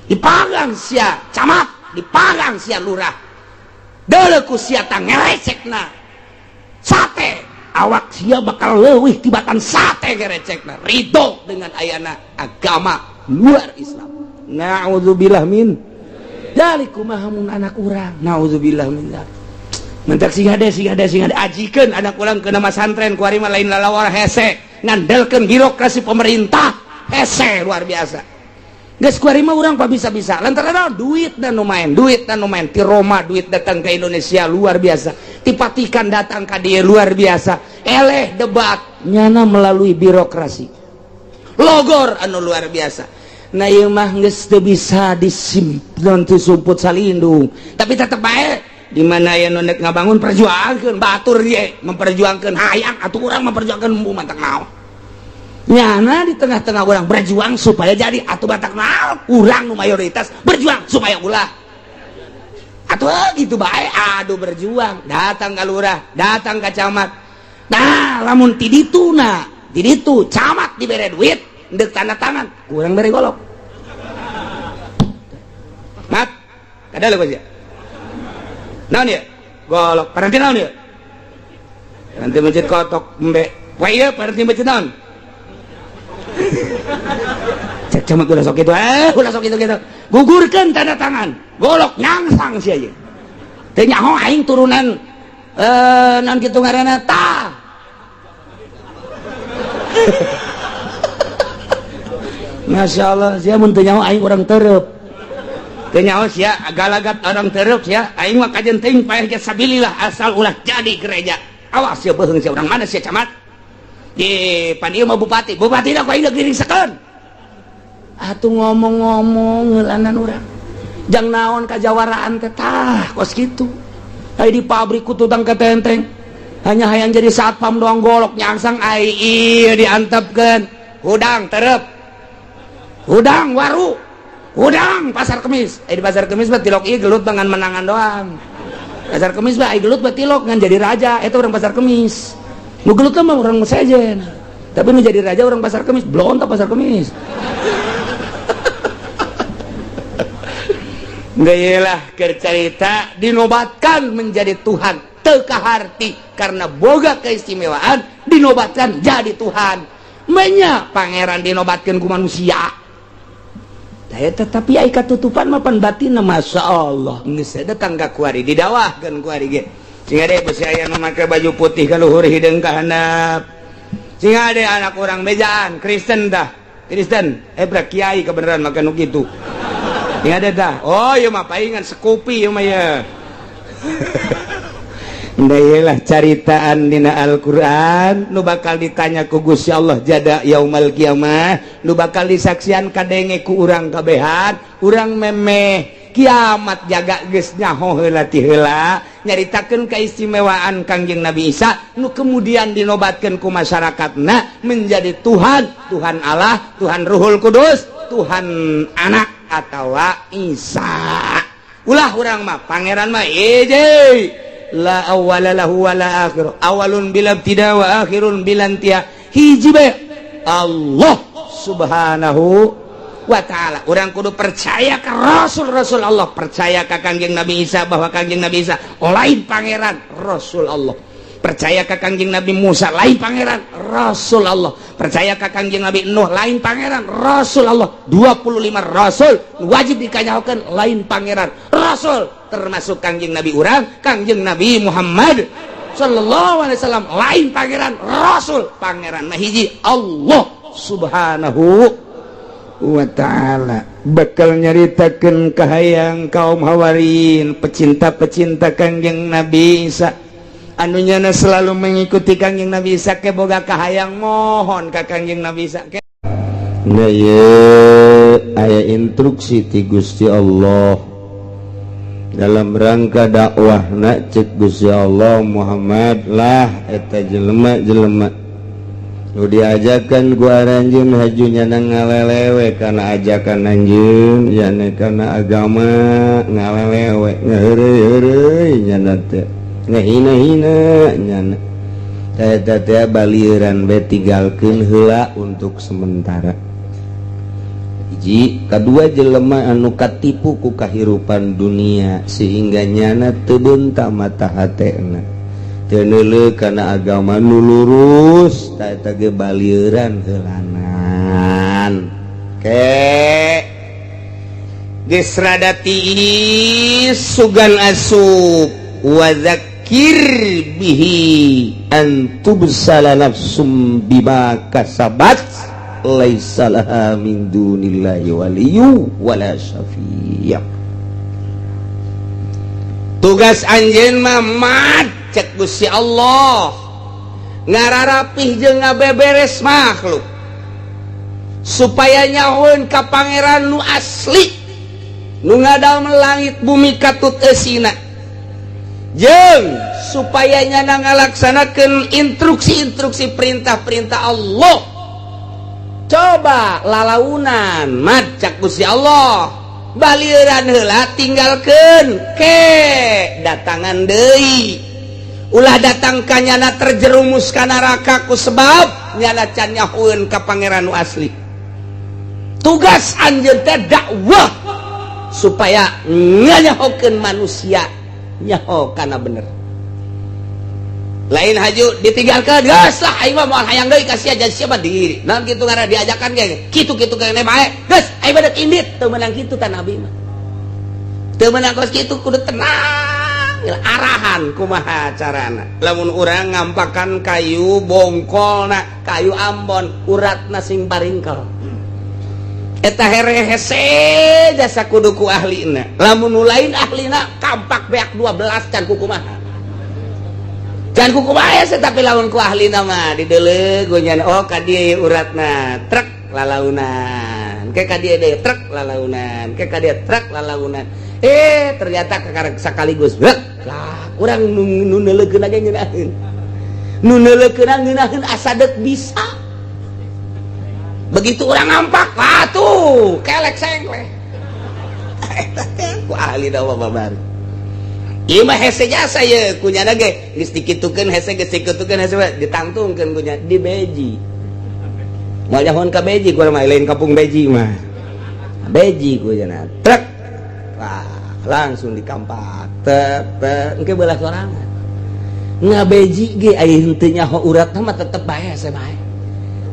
dipanggang sia camat, dipanggang sia lurah. Deuleu ku sia tah ngerecekna sate, awak sia bakal leuwih tibatan sate ngerecekna. Ridho dengan ayana agama luar Islam. Na'udzubillah min dzalik. Kumaha mun anak urang? Na'udzubillah min dzalik. Mentak sing hade, sing hade, sing hade, ajikeun anak urang ke nama santren. Kuari mah lain lalawar, hese ngandelkeun birokrasi pemerintah, hese luar biasa. Geus kuari mah urang pa bisa-bisa lantaran naon? Duit dan nu main, duit dan nu main. Ti Roma duit datang ke Indonesia luar biasa, ti Vatikan datang ka dieu luar biasa. Eleh debat nyana melalui birokrasi logor anu luar biasa. Nah, ieu mah geus teu bisa disimpan ti sumput salindung, tapi tetep bae di mana aya nu nek ngabangun, perjuangkeun batur ye memperjuangkeun. Hayang atuh urang memperjuangkeun, embung matak naon nyana di tengah-tengah orang berjuang supaya jadi atuh batak naon urang nu mayoritas berjuang supaya ulah atuh gitu bae. Aduh, berjuang datang ke lurah, datang ke camat. Nah, lamun ti ditu, nah di ditu camat dibere duit ndek tanda tangan, kurang bere golok mat kada lho ya. Naon ya golok paranti? Naon ya nanti masjid kotok embe? Wah, iya, paranti masjid naon? Cek camat ulah sok itu, eh, ulah sok itu gitu, gugurkan tanda tangan, golok nyangsang sih aja. Teu nyaho aing turunan eh naon kitu ngaranna tah. Masya Allah, sia mun teu nyaho aing urang tereup. Teu nyaho sia galagat orang tereup sia, aing mah kajen teuing paeh ge sabilillah asal ulah jadi gereja. Awas sia, beuheung sia, urang mana sia camat? Di pan ieu mah bupati, bupati ku aing deuk diringsekeun. Atuh ngomong-ngomong heulanan urang. Jang naon kajawaraan teh tah kos kitu. Ai di pabrik ku tutang ketenteng. Hanya hayang jadi satpam doang, golok nyangsang ai ieu diantepkeun. Hudang terep. Hudang waru. Hudang pasar kemis. Eh, di pasar kemis mah tilok ieu gelut dengan menangan doang. Pasar kemis mah ai gelut mah tilok ngan jadi raja, eta urang pasar kemis. Nu gelut mah urang sejen. Tapi nu jadi raja orang pasar kemis, blontok pasar kemis. Lah cerita dinobatkan menjadi Tuhan teu kaharti karena boga keistimewaan dinobatkan jadi Tuhan. Menya pangeran dinobatkan ku manusia. Daya, tetapi ai katutupan mah pan batin. Masya Allah, geus datang ka kuari, didawahkeun kuari ge. Sing ade besi aya nu make baju putih ka luhur, hideung ka handap. Sing ade anak urang bejaan Kristen dah, Kristen eh bra kiai kebenaran make nu kitu. Sing ade dah, oh ieu mah paingan sekupi ieu mah ya. Lah caritaan dina Al-Qur'an nu bakal ditanya ku Gusti Allah jada yaumal kiamah, nu bakal disaksian kadenge ku urang kabehan. Urang memeh kiamat jaga geus nyaho heula ti heula nyaritakeun keistimewaan Kangjeng Nabi Isa nu kemudian dinobatkeun ku masyarakatna menjadi Tuhan, Tuhan Allah, Tuhan Ruhul Kudus, Tuhan anak atawa Isa. Ulah urang mah pangeran mah eje la awwala lahu wala akhir, awalun bila ibtida wa akhirun bila intiha, hiji bae Allah Subhanahu. Wa ta'ala. Urang kudu percaya ke Rasul-Rasul Allah, percaya ke Kangjeng Nabi Isa bahwa Kangjeng Nabi Isa lain pangeran, Rasul Allah. Percaya ke Kangjeng Nabi Musa lain pangeran, Rasul Allah. Percaya ke Kangjeng Nabi Nuh lain pangeran, Rasul Allah. 25 Rasul wajib dikanyahokeun lain pangeran, Rasul, termasuk Kangjeng Nabi urang, Kangjeng Nabi Muhammad sallallahu alaihi wasallam lain pangeran, Rasul. Pangeran mah hiji, Allah Subhanahu wa ta'ala. Bakal nyaritakeun kahayang kaum Hawarin, pecinta-pecinta Kangjeng Nabi Isa, anu nyana selalu mengikuti Kangjeng Nabi Isa, ke boga kahayang mohon ka Kangjeng Nabi Isa ke. Nah, ye, aya instruksi ti Gusti Allah dalam rangka dakwah. Nak cek Gusti Allah, Muhammad lah, eta jelema-jelema nu diajakan ku aranjeun haju nyana ngalelewe kana ajakan anjeun, nyana kana agama ngalelewe, ngaheureuy-heureuy, nyana teh ngahina-hina nyana. Eta teh balieuran bae, tinggalkeun heula untuk sementara. Hiji, kadua, jelema anu katipu ku kahirupan dunia sehingga nyana teu beunta mata hatena, teu neuleuh kana agama nu lurus, ta eta ge balieuran heulanan. Ke geus rada tiis, sugan asup wa dzakir bihi an tubsala nafsum bima kasabat laisa laha min dunillahi waliyyu wala syafi'. Tugas anjeun mah, mat, cek Gusti Allah, ngararapih jeung ngabeberes makhluk supaya nyahoeun ka pangeran nu asli, nu ngadamel langit bumi katut eusina, jeung supaya nyana ngalaksanakeun instruksi-instruksi, perintah-perintah Allah. Coba lalaunan, mat, cak Gusti Allah, balieuran heula, tinggalkeun, ke datangan deui. Ulah datang ka nyana terjerumus ka neraka ku sebab nyana can nyahoeun ka pangeran nu asli. Tugas anjeun teh dakwah supaya nganyahokeun manusia nyaho kana bener. Lain haju ditinggalkan, geus lah, aing mah moal hayang deui ka sia, jadi siapa diri naon kitu ngaranna diajakan ge kitu kitu kene bae, geus aing mah deuk indit. Teu meunang kitu ta, nabi mah teu meunang kos kitu. Kudu tenang, arahan kumaha carana. Lamun urang ngampakan kayu bongkolna, kayu ambon, uratna sing paringkel eta here hese jasa, kudu ku ahlina. Lamun nu lain ahlina, kampak beak 12 can kukumaha, can kukumaha hese. Tapi lamun ku ahlina mah dideuleu nya, oh, ka dieu uratna, trek lalaunan, ke ka dieu deui, trek lalaunan, ke ka dieu, trek lalaunan. Eh, ternyata kakarek sekaligus brek lah. Urang nu neuleukeun ge ngeunaheun, nu neuleukeun ngeunaheun, asa deuk bisa. Begitu orang ngampak, wah tuh kelek sengkleh. Eta teh ku ahli dakwah babari. Ieu mah hese jasa ye kunyana ge geus dikitukeun hese, geus dikitukeun hese, ditangtungkeun kunya di beji. Moal nyahoan ka beji ku mah, lain kampung beji mah. Beji ku nya trek. Wah, langsung dikampak. Tek tek engke belah sorangan. Ngabeji ge aya henteu nyaho uratna mah tetep bae hese bae.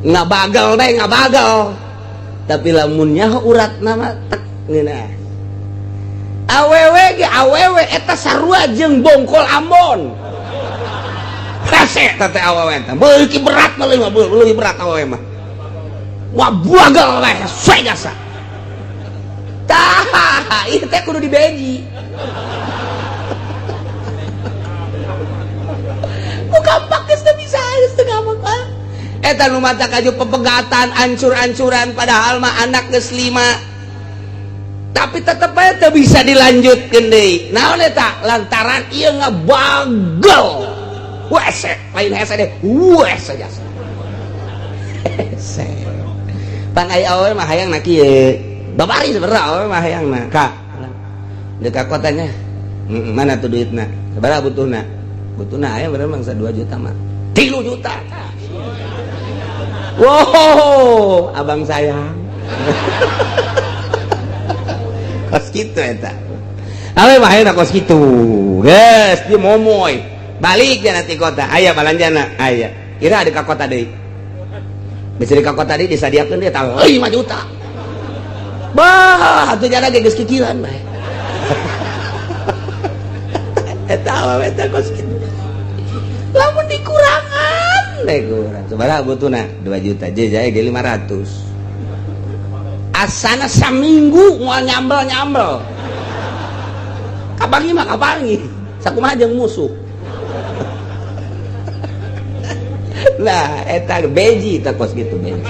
Ngabagal bae ngabagal. Tapi lamun nyaho uratna mah tek ngeunah. Awewe ge awewe eta sarua jeung bongkol Ambon. Hese eta teh awewe teh. Beuki berat mah, leuwih berat awewe mah. Wah, bagal bae hese jasa. Tah, ieu teh kudu dibeji. Ku kampak geus teu bisa, geus teu kampak ah. Eta nu mata kaju pepegatan ancur-ancuran, padahal mah anak geus 5. Tapi tetep aja teu bisa dilanjutkeun deui. Naon eta? Lantaran ieu ngabagal. Wese, lain hese deh. Wese jasa. Hese. Pan aya awewe mah hayang na kieu. Babari sebenarnya awewe mah hayang na. Kak. Deuk ka kotanya. Mana tuh duitna? Sabaraha butuhna? Butuhna aya bener mangsa 2 juta mah. 3 juta. Wow, abang sayang. Kos kitu eta. Awe mah ayeuna kos kitu. Geus dia momoy. Balik dia nanti kota, aya balanjana, aya. Kira ada ka kota deui. Bisa di ka kota deui disadiakeun dia tah 5 juta. Bah, atuh jana ge geus kikiran bae. Eta awewe teh kos kitu. Lamun dikurangan deh kurang. Sabaraha butuhna? 2 juta, je jaya ge 500. Asana saminggu moal nyambel-nyambel. Kapangi mah kapangi. Sakumaha jeung musuh. Nah, eta beji eta kos kitu beji.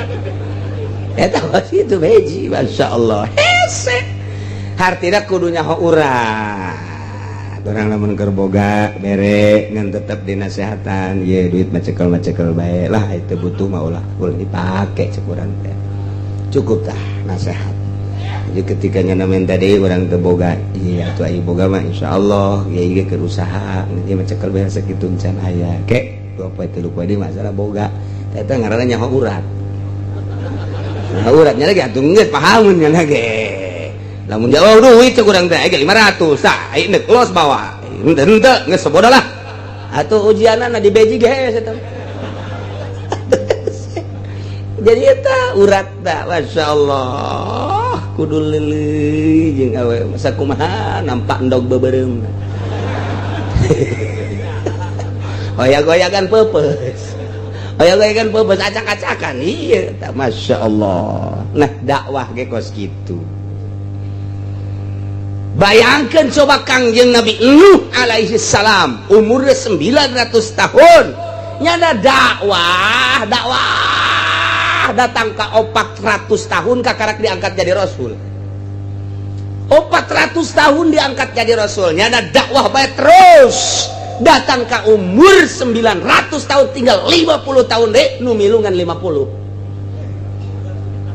Eta kos kitu beji, masyaallah. Hese. Hartina kudu nyaho urang. Urang lamun keur boga bere ngan tetep dinasehatan, ye duit macekel-macekel bae lah itu butuh mah ulah ulah dipake cek urang teh. Cukup tah nasehat. Jadi ketika nyana minta deui urang teu boga, iya atuh aya boga mah insyaallah ieu ge keur usaha, ieu mah cekel bae sakitu can aya. Ke dua poe tilu poe deui masalah boga. Eta ngaranna nyaho urat. Nyaho uratnya lagi atuh geus pahamun nya ge. Lamun jauh duit cek urang teh aya 500 tah aya neuk los bawa. Henteu henteu geus sabodo lah. Atuh ujianana di beji ge hese eta. Jadi eta urat tah masyaallah kudu leuleui jeung awe masa kumaha nampak endog beubeurem. Goyag-goyagan peupeus. Goyag-goyagan peupeus acak-acakan ieu tah masyaallah. Nah dakwah ge kos kitu. Bayangkan coba Kangjeng Nabi Nuh alaihi salam umurnya 900 tahun nyana dakwah dakwah datang ke 400 tahun kakarak diangkat jadi rasul. 400 tahun diangkat jadi rasul nyana dakwah bae terus datang ke umur 900 tahun tinggal 50 tahun deh nu milungan 50.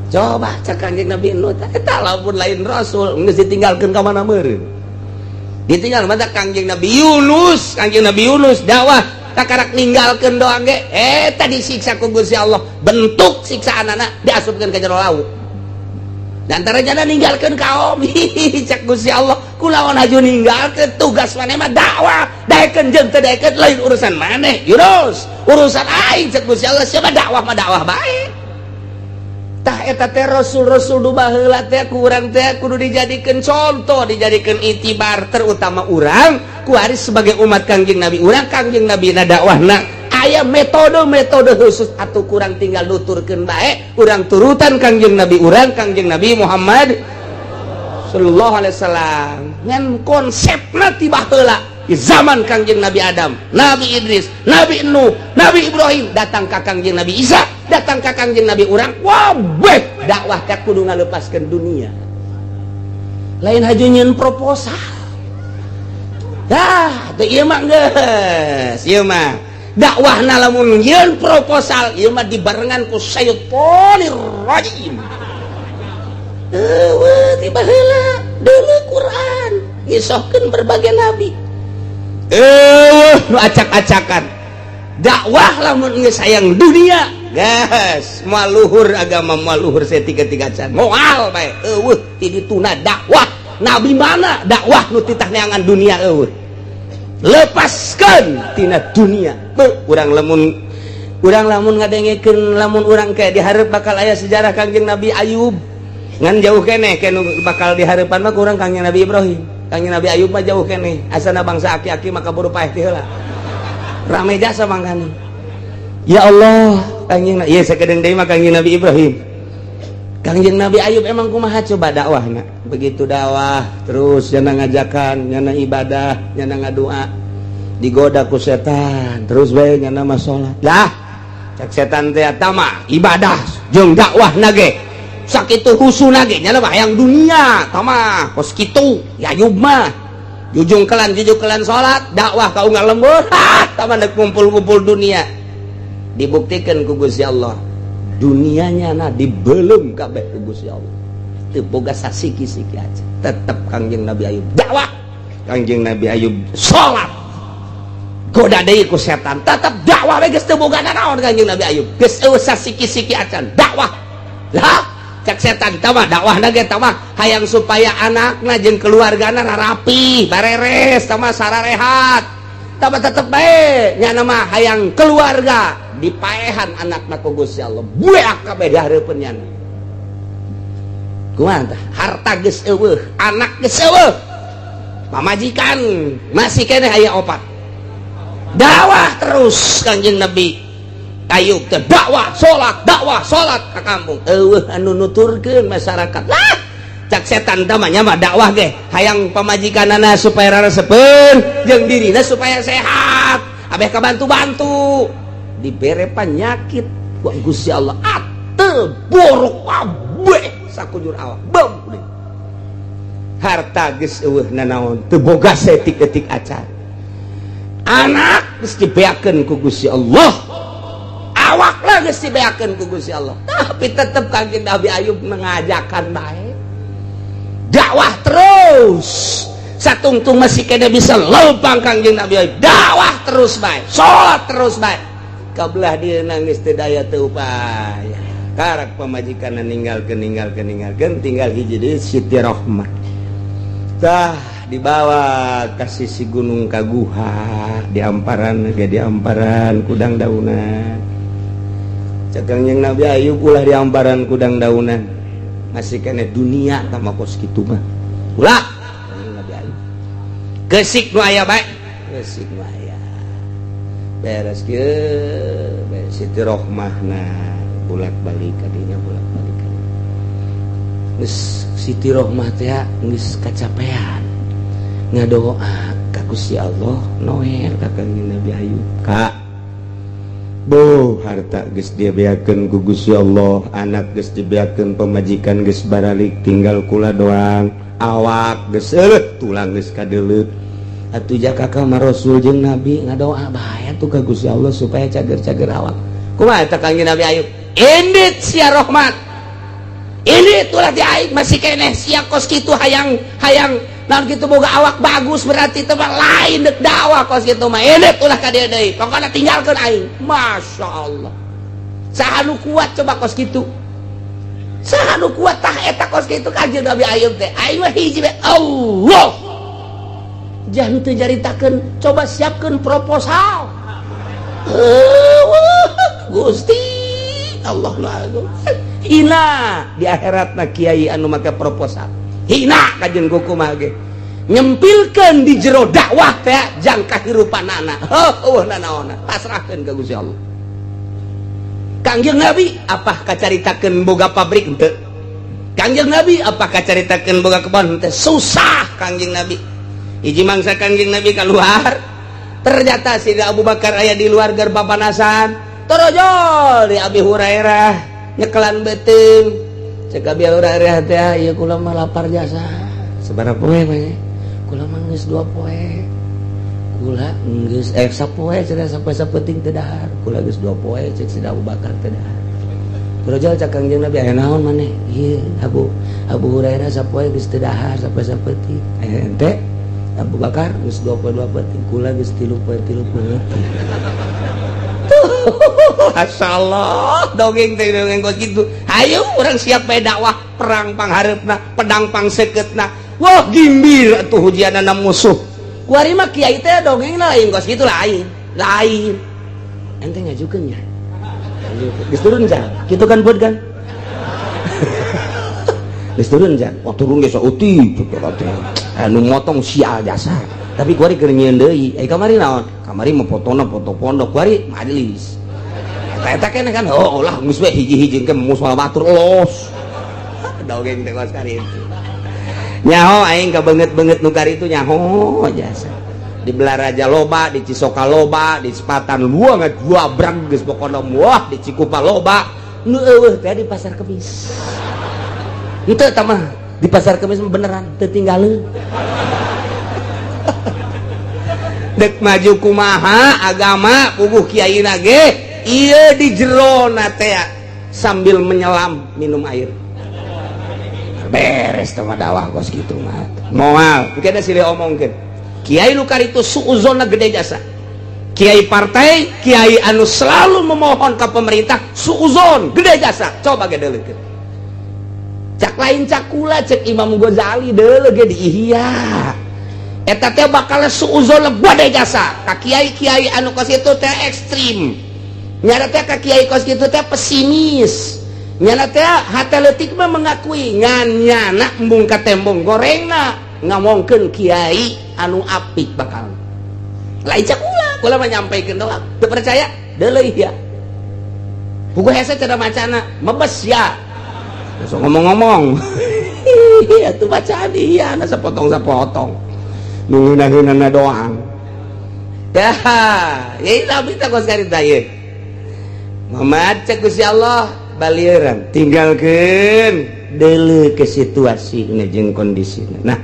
Coba cek Kangjeng Nabi Nuh eta lamun lain rasul geus ditinggalkeun ka mana meureun. Ditinggal mata Kangjeng Nabi Yunus, Kangjeng Nabi Yunus dakwah takarak ninggalkeun doang ge eta disiksa ku Gusti Allah, bentuk siksaanana diasupkeun ka jero laut. Dan antara jana ninggalkeun kaum cek Gusti Allah kulawan haju ninggalkeun tugas maneh mah dakwah, daekeun jeung teu daekeun lain urusan maneh Yunus, urusan aing cek Gusti Allah siapa dakwah mah dakwah bae. Tah eta teh rasul-rasul nu baheula teh ku urang teh kudu dijadikeun contoh, dijadikeun itibar terutama urang ku ari sebagai umat Kangjeng Nabi urang Kangjeng Nabi na dakwahna aya metode-metode khusus atuh kurang tinggal nuturkeun bae urang turutan Kangjeng Nabi urang Kangjeng Nabi Muhammad sallallahu alaihi wasallam ngan konsepna ti baheula di zaman Kangjeng Nabi Adam, Nabi Idris, Nabi Nuh, Nabi Ibrahim datang ka Kangjeng Nabi Isa, datang ka Kangjeng Nabi urang wabeh dakwah teh kudu ngalepaskeun dunia. Lain haju nyieun proposal. Dah, teu ieu mah geus, ieu mah dakwahna lamun nyieun proposal ieu mah dibarengan ku syaitonir rajim. Eueuh ti baheula deuleu Quran ngisohkeun berbagai nabi. Eueuh nu acak-acakan. Dakwah lamun geus sayang dunia gas moal luhur agama moal luhur setiga-tiga can moal bae eueuh ti dituna dakwah nabi mana dakwah nu titah neangan dunia eueuh lepaskeun tina dunia. Beuh urang lamun ngadengekeun lamun urang kayak dihareup bakal aya sejarah Kangjeng Nabi Ayub ngan jauh keneh ke nu bakal dihareupan mah kurang Kangjeng Nabi Ibrahim. Kangjeng Nabi Ayub mah jauh keneh asana bangsa aki-aki maka buru paeh ti heula rame jasa mangkana. Ya Allah Kangjeng ieu sakedeung deui mah Kangjeng Nabi Ibrahim. Kangjeng Nabi Ayub emang kumaha coba dakwahna. Begitu dakwah terus nyana ngajakan, nyana ibadah, nyana ngadua, digoda ku setan, terus bae nyana mah salat. Lah, cek setan teh eta mah ibadah jeung dakwah ge sakitu husuna ge nyana mah hayang dunia, tah mah kos kitu ya Ayub mah. Jujung kelan salat, dakwah ka unggal lembur, ha tah mah kumpul-kumpul dunia. Dibuktikan ku Gusti Allah dunianya na dibelum kabeh ku Gusti Allah teu boga sasiki-siki aja tetep Kangjeng Nabi Ayub dakwah, Kangjeng Nabi Ayub salat, goda deui ku setan tetep dakwah we geus teu boga nanaon Kangjeng Nabi Ayub geus eueuh sasiki-siki acan dakwah lah Cek setan tah dakwah ge tah hayang supaya anakna jeung keluargana rapi, bareres, tah mah sararehat. Tah tetep bae nya mah hayang keluarga dipaehan anakna ku Gusti Allah. Bueak kabeh di hareupeun nyana. Kumaha tah? Harta geus euweuh, anak geus euweuh. Pamajikan masih keneh aya opat. Dakwah terus Kangjeng Nabi Ayub teh, dakwah salat ka kampung, euweuh anu nuturkeun masyarakat lah. Cak setan teh mah nya mah dakwah ge hayang pamajikanana supaya raresepeun jeung dirina supaya sehat, abeh kabantu-bantu. Dibere penyakit ku Gusti Allah, atel borok kabeh sakujur awak. Bem, harta geus euweuh nanaon, teu boga setik-etik acan. Anak geus dibeakeun ku Gusti Allah, awak lah geus dibeakeun ku Gusti Allah, tapi tetep Kangjeng Nabi Ayub mengajakan bae, dakwah terus. Satungtung masih kena bisa lempang, Kangjeng Nabi Ayub dakwah terus bae, salat terus bae. Kabelah dia nangis teu daya teu upaya, karak pamajikan ninggalkeun, ninggalkeun, ninggalkeun, tinggal hiji deui, Siti Rohmah. Tah, dibawa ka sisi gunung, ka guha di amparan ge, di amparan kudang daunan. Cek Kangjeng Nabi Ayub, ulah di amparan kudang daunan, masih kena dunia sama kos kitu mah, ulah. Kangjeng Nabi Ayub gesik nu aya bae, gesik nu aya beres kieu. Siti Rohmah na bolak balik kadinya, bolak balik kadinya. Geus Siti Rohmah teh geus kacapean, ngadoa ka Gusti Allah, noel ka Kangjeng Nabi Ayub ka Bo, harta geus dibeakeun ku Gusti Allah, anak geus dibeakeun, pamajikan geus baralik, tinggal kula doang, awak geus eueuh, tulang geus kadeuleut. Atuh jaka ka Rasul jeung Nabi, ngadoa bae atuh ka Gusti Allah supaya cager-cager awak. Kumaha eta Kangjeng Nabi Ayub? Indit sia Rohmat, ini itulah di aing masih keneh sia kos kitu hayang hayang naon kitu, boga awak bagus berarti teh mah lain dek dakwah kos kitu mah. Indit ulah ka dieu deui, pokona tinggalkeun aing. Masya Allah, saha nu kuat coba kos kitu? Saha nu kuat tah eta kos kitu? Kanjeng Nabi Ayub teh, aing mah hiji bae, Allah. Jangan teu nyaritakeun, coba siapkeun proposal. Gusti Allah nu agung, hina di akhirat na kiai anu make proposal, hina kajen kumaha ge nyempilkeun di jero dakwah teh jang kahirupan anak. Oh, nanaona, pasrahkeun ka Gusti Allah. Kangjeng Nabi apa kacaritakeun boga pabrik? Henteu. Kangjeng Nabi apa kacaritakeun boga kebon? Henteu. Susah Kangjeng Nabi. Hiji mangsa Kangjeng Nabi keluar, ternyata si Abu Bakar aya di luar gerbang, torojol di Abi Hurairah nyekelan beuteung. Cek Abi Hurairah teh, ieu kula mah lapar jasa. Sabaraha poe mah? Kula mah geus 2 poe. Kula geus sapoe cenah, sapoe sapenting teu dahar. Kula geus 2 poe, cek si Abu Bakar, teu dahar. Torojol cek Kangjeng Nabi, aya naon maneh? Ieu Abu Abu Hurairah sapoe geus teu dahar, sapoe sapenting. Aya ente Abu Bakar geus 2 poe 2 peuting, kula geus 3 poe 3 peuting. Masya Allah, dongeng teh dongeng kos gitu. Ayo orang siap bae dakwah, perang panghareupna, pedang pangseketna. Wah, gimbir atuh hujianana musuh. Kuari mah kiai teh dongeng lain kos gitu, lain lain. Ente ngajukeun nya, geus turun jan kitu kan buat kan geus turun jan. Wah, turun geus saeutik teh, anu motong sial jasa. Tapi kuari keur nyieun deui. Eh, kamari naon? Kamari mah fotona foto pondok, kuari majelis eta eta keneh kan. Oh lah, geus we hiji-hiji ke musuh batur los. Dongeng teh kos kari itu nyaho aing kabeungeut-beungeut nu kari itu nyaho jasa. Di Belaraja loba, di Cisoka loba, di Sepatan luang dua brang geus pokona. Wah, di Cikupa loba, nu eueuh teh di Pasar Kemis. Henteu, tah mah di Pasar Kemis mah beneran teu tinggaleun. Dek maju kumaha agama, puguh kiai ge ieu di jerona teh sambil menyelam minum air. Beres teh mah dakwah kos kitu mah moal. Engke silih omongkeun kiai nu itu suuzonna gede jasa. Kiai partai, kiai anu selalu memohon ke pemerintah, suuzon gede jasa. Coba ge deuleukeun. Cak lain cakula cek Imam Ghazali deuleu ge di Ihya. Eta teh bakal suuzon gede jasa. Ka kiai-kiai anu kos kitu teh ekstrim. Nyana teh ka kiai kos kitu teh pesimis. Nyana teh hate leutik mah mengakui ngan nyana embung ka tembong gorengna ngomongkeun kiai anu apik bakal. Lain cakula, kula mah nyampaikeun doang. Teu percaya? Deuleu Ihya. Buku hese cara macana, mebes ya. Langsung ngomong-ngomong. Iya tuh bacaan iya, na sepotong-sepotong. Nungunan-nungunan doang. Dah, ya tapi tak kos karita ye. Muhammad cek Gusti Allah balieuran, tinggalkeun deuleu ke situasi jeung kondisina. Nah,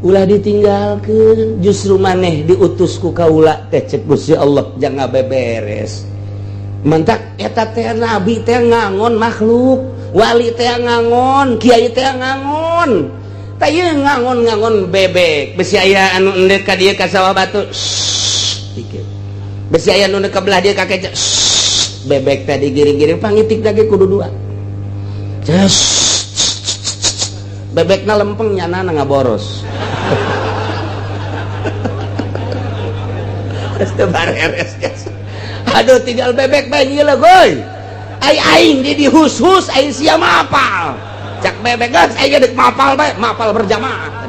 ulah ditinggalkeun, justru maneh diutus ku kaula teh cek Gusti Allah jangan beberes. Mentak eta teh nabi teh ngangon makhluk, wali teh ngangon, kiai teh ngangon. Tah ieu ngangon-ngangon bebek, besi aya anu endek ka dieu ka sawah batu. Dikit. Besi aya nu ka belah dieu ka keca. Bebek teh digiring-giring pangitik lagi kudu dua. Ces. Bebekna lempeng nyana ngaboros. Geus bareres. Aduh tinggal bebek bae nyieula goy. Ai aing di dihus-hus aing sia mapal. Cak bebek geus aing deuk mapal bae, mapal berjamaah.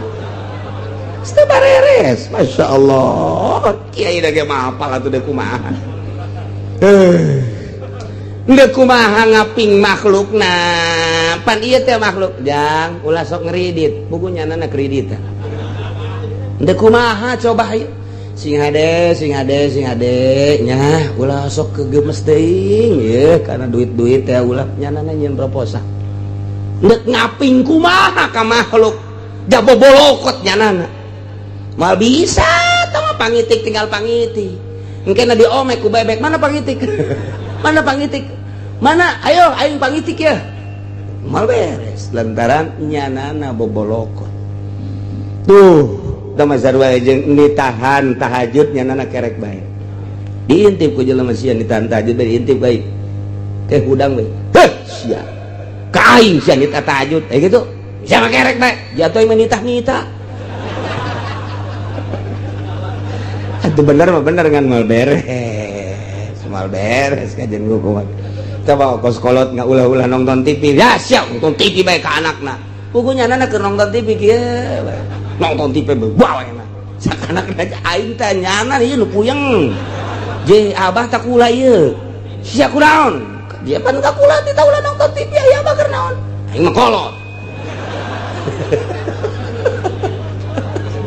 Geus teu bareres. Masya Allah. Kiai da ge mapal atuh deuk kumaha. Deuk kumaha ngaping makhlukna. Pan ieu teh makhluk jang ulah sok ngeridit, buku nyanana kredit. Deuk kumaha coba ieu. Sing hade, sing hade, sing hade nya ulah sok kegemes teuing ye karena duit-duit teh ulah nyanana nyieun proposal. Ndek ngaping kumaha ka makhluk jabobolokot nyanana. Moal bisa tah mah pangitik tinggal pangitik. Engke diomek ku bebek, mana pangitik? Mana pangitik? Mana? Ayo aing pangitik ya. Moal beres lantaran nyanana bobolokot. Tuh sarua jeung ditahan tahajud nyanana kerek bae. Diintip ku jelema sia ditahan tahajud bae diintip bae. Teh hudang bae. Heh sia. Ka aing sia nitah tahajud eh gitu. Sia mah kerek bae. Jatuh mah nitah-nitah. Atuh bener mah bener ngan moal beres. Moal beres kajian kumaha. Coba kos kolot ngaulah-ulah nonton TV. Ya sia nonton TV bae ka anakna. Puguh nyanana keur nonton TV kieu bae. Nonton TV bawa enak. Sakanak aja aing teh nyana ieu nu puyeng. Je abah tak kula ieu. Sia kunaon? Dia pan ka kula ti ulah nonton TV aya abah keur naon? Aing mah kolot.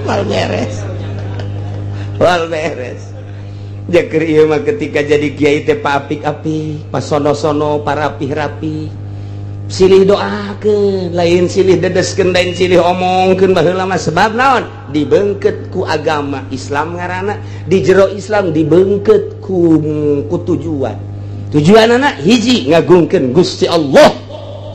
Wal beres. Wal beres. Jaker ieu mah ketika jadi kiai teh paapik-apik, pasono-sono, parapih-rapi. Silih doakeun, lain silih dedeskeun, lain silih omongkeun baheula mah sebab naon? Dibengket ku agama Islam ngaranna, di jero Islam dibengket ku tujuan. Tujuanana hiji ngagungkeun Gusti Allah.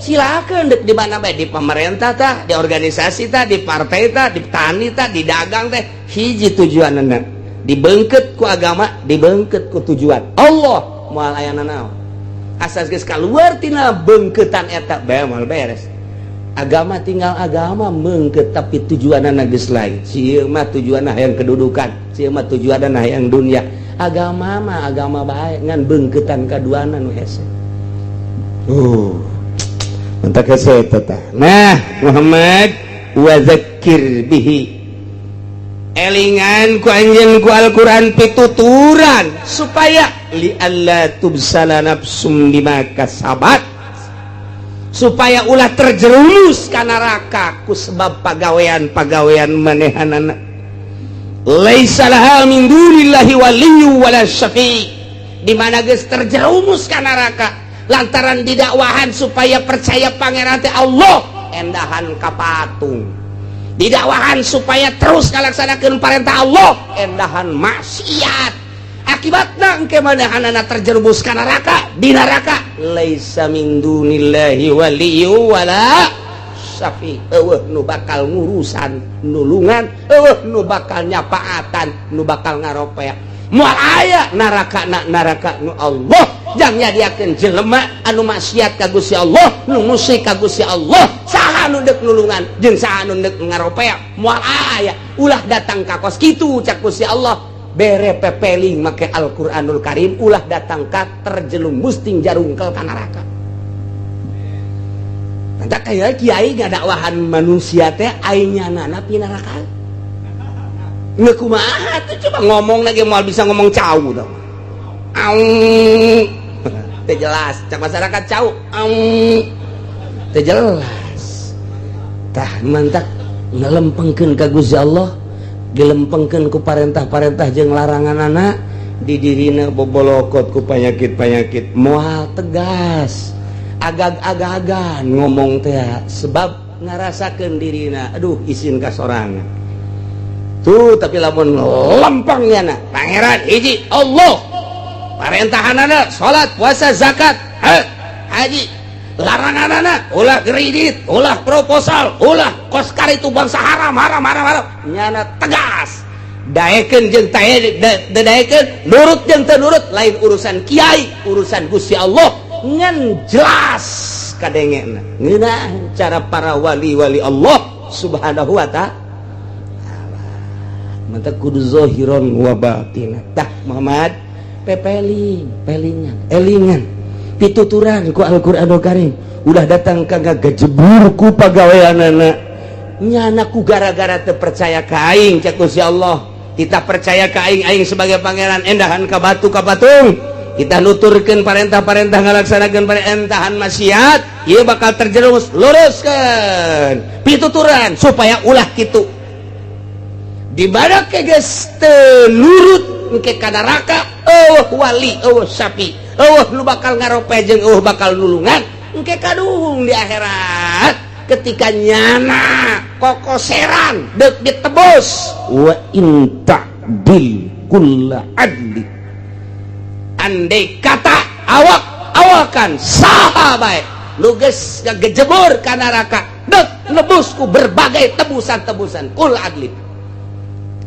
Silakan dek di mana bae, di pemerintah tah, di organisasi tah, di partai tah, di tani tah, di dagang teh, hiji tujuanana. Dibengket ku agama, dibengket ku tujuan. Allah moal aya nanaon. Asas geus kaluar tina bengketan eta bae moal beres. Agama tinggal agama mengket tapi tujuanana geus lain. Sieun mah tujuanna hayang kedudukan, sieun mah tujuanna hayang dunia. Agama mah agama bae ngan bengketan kaduana nu hese. Mantak hese eta tah. Nah, Muhammad wa zakkir bihi. Elingan ku anjeun ku Al-Qur'an pituturan supaya li alla tubsala nafsum bima kasabat, supaya ulah terjerumus ka neraka ku sebab pagawean-pagawean manehanana. Laisa laha min dunillahi waliyyu wala syafi'. Di mana geus terjerumus ka neraka lantaran didakwahan supaya percaya pangeran teh Allah, endahan ka patung. Didakwahan supaya terus ngalaksanakeun perintah Allah, endahan maksiat. Akibatna engke manehanana terjerumus ka neraka, di neraka laisa min dunillahi waliyyu wala syafi'. Eueuh nu bakal ngurusan nulungan, eueuh nu bakal nyapaatan, nu bakal ngaropea. Moal aya neraka na neraka nu Allah jang nyadiakeun jelema anu maksiat ka Gusti Allah, nu musyrik ka Gusti Allah. Saha nu deuk nulungan jeung saha nu deuk ngaropea? Moal aya. Ulah datang ka kos kitu, cak Gusti Allah. Bere pepeling make Al-Qur'anul Karim, ulah datang ka terjerumus ting jarungkel ka neraka. Mantap kayak kiai ngadakwahan manusia teh aing nyanana pinaraka. Nggak, kumaha tuh coba ngomong lagi moal bisa ngomong cau dong. Au. Teu jelas, cak masyarakat cau. Au. Teu jelas. Tah, mantak ngelempengkeun ka Gusti Allah, dilempengkeun ku parentah-parentah jeung larangan anak di dirina bobolokot ku panyakit-panyakit, moal tegas, agag-agagan ngomong teh sebab ngarasakeun dirina aduh isin ka sorangan tuh. Tapi lamun lempengnya na Pangeran hiji Allah, parentahanana salat, puasa, zakat, haji, laranganana ulah kredit, ulah proposal, ulah koskar, itu bangsa haram haram haram haram, nyana tegas. Daekeun jeung daekeun, nurut jeung teu nurut lain urusan kiai, urusan Gusti Allah, ngan jelas kadengena ngeunah cara para wali-wali Allah Subhanahu wa Ta'ala. Mantap, kudu zahiron wa batin. Tah Muhammad, pepeling pelingan elingan pituturan ku Al-Qur'anul Karim, ulah datang ka gajebur ku pagaweanana nyana ku gara-gara teu percaya ka aing. Cek Gusti Allah, kita percaya ka aing, aing sebagai pangeran, endahan ka batu, ka patung. Kita nuturkan parentah-parentah, ngalaksanakan parentahan maksiat, ieu bakal terjerumus. Luruskan pituturan supaya ulah kitu. Di mana ke geus teu nurut, engke ka neraka, euweuh wali, euweuh sapi, euweuh nu bakal ngarope jeung euweuh bakal nulungan. Engke kaduhung di akhirat ketika nyana kokoseran deuk ditebus. Wa in ta'dil kulla adli, andai kata awak awakan saha bae nu geus ngagejebur ka neraka deuk nebus ku berbagai tebusan-tebusan, kul adli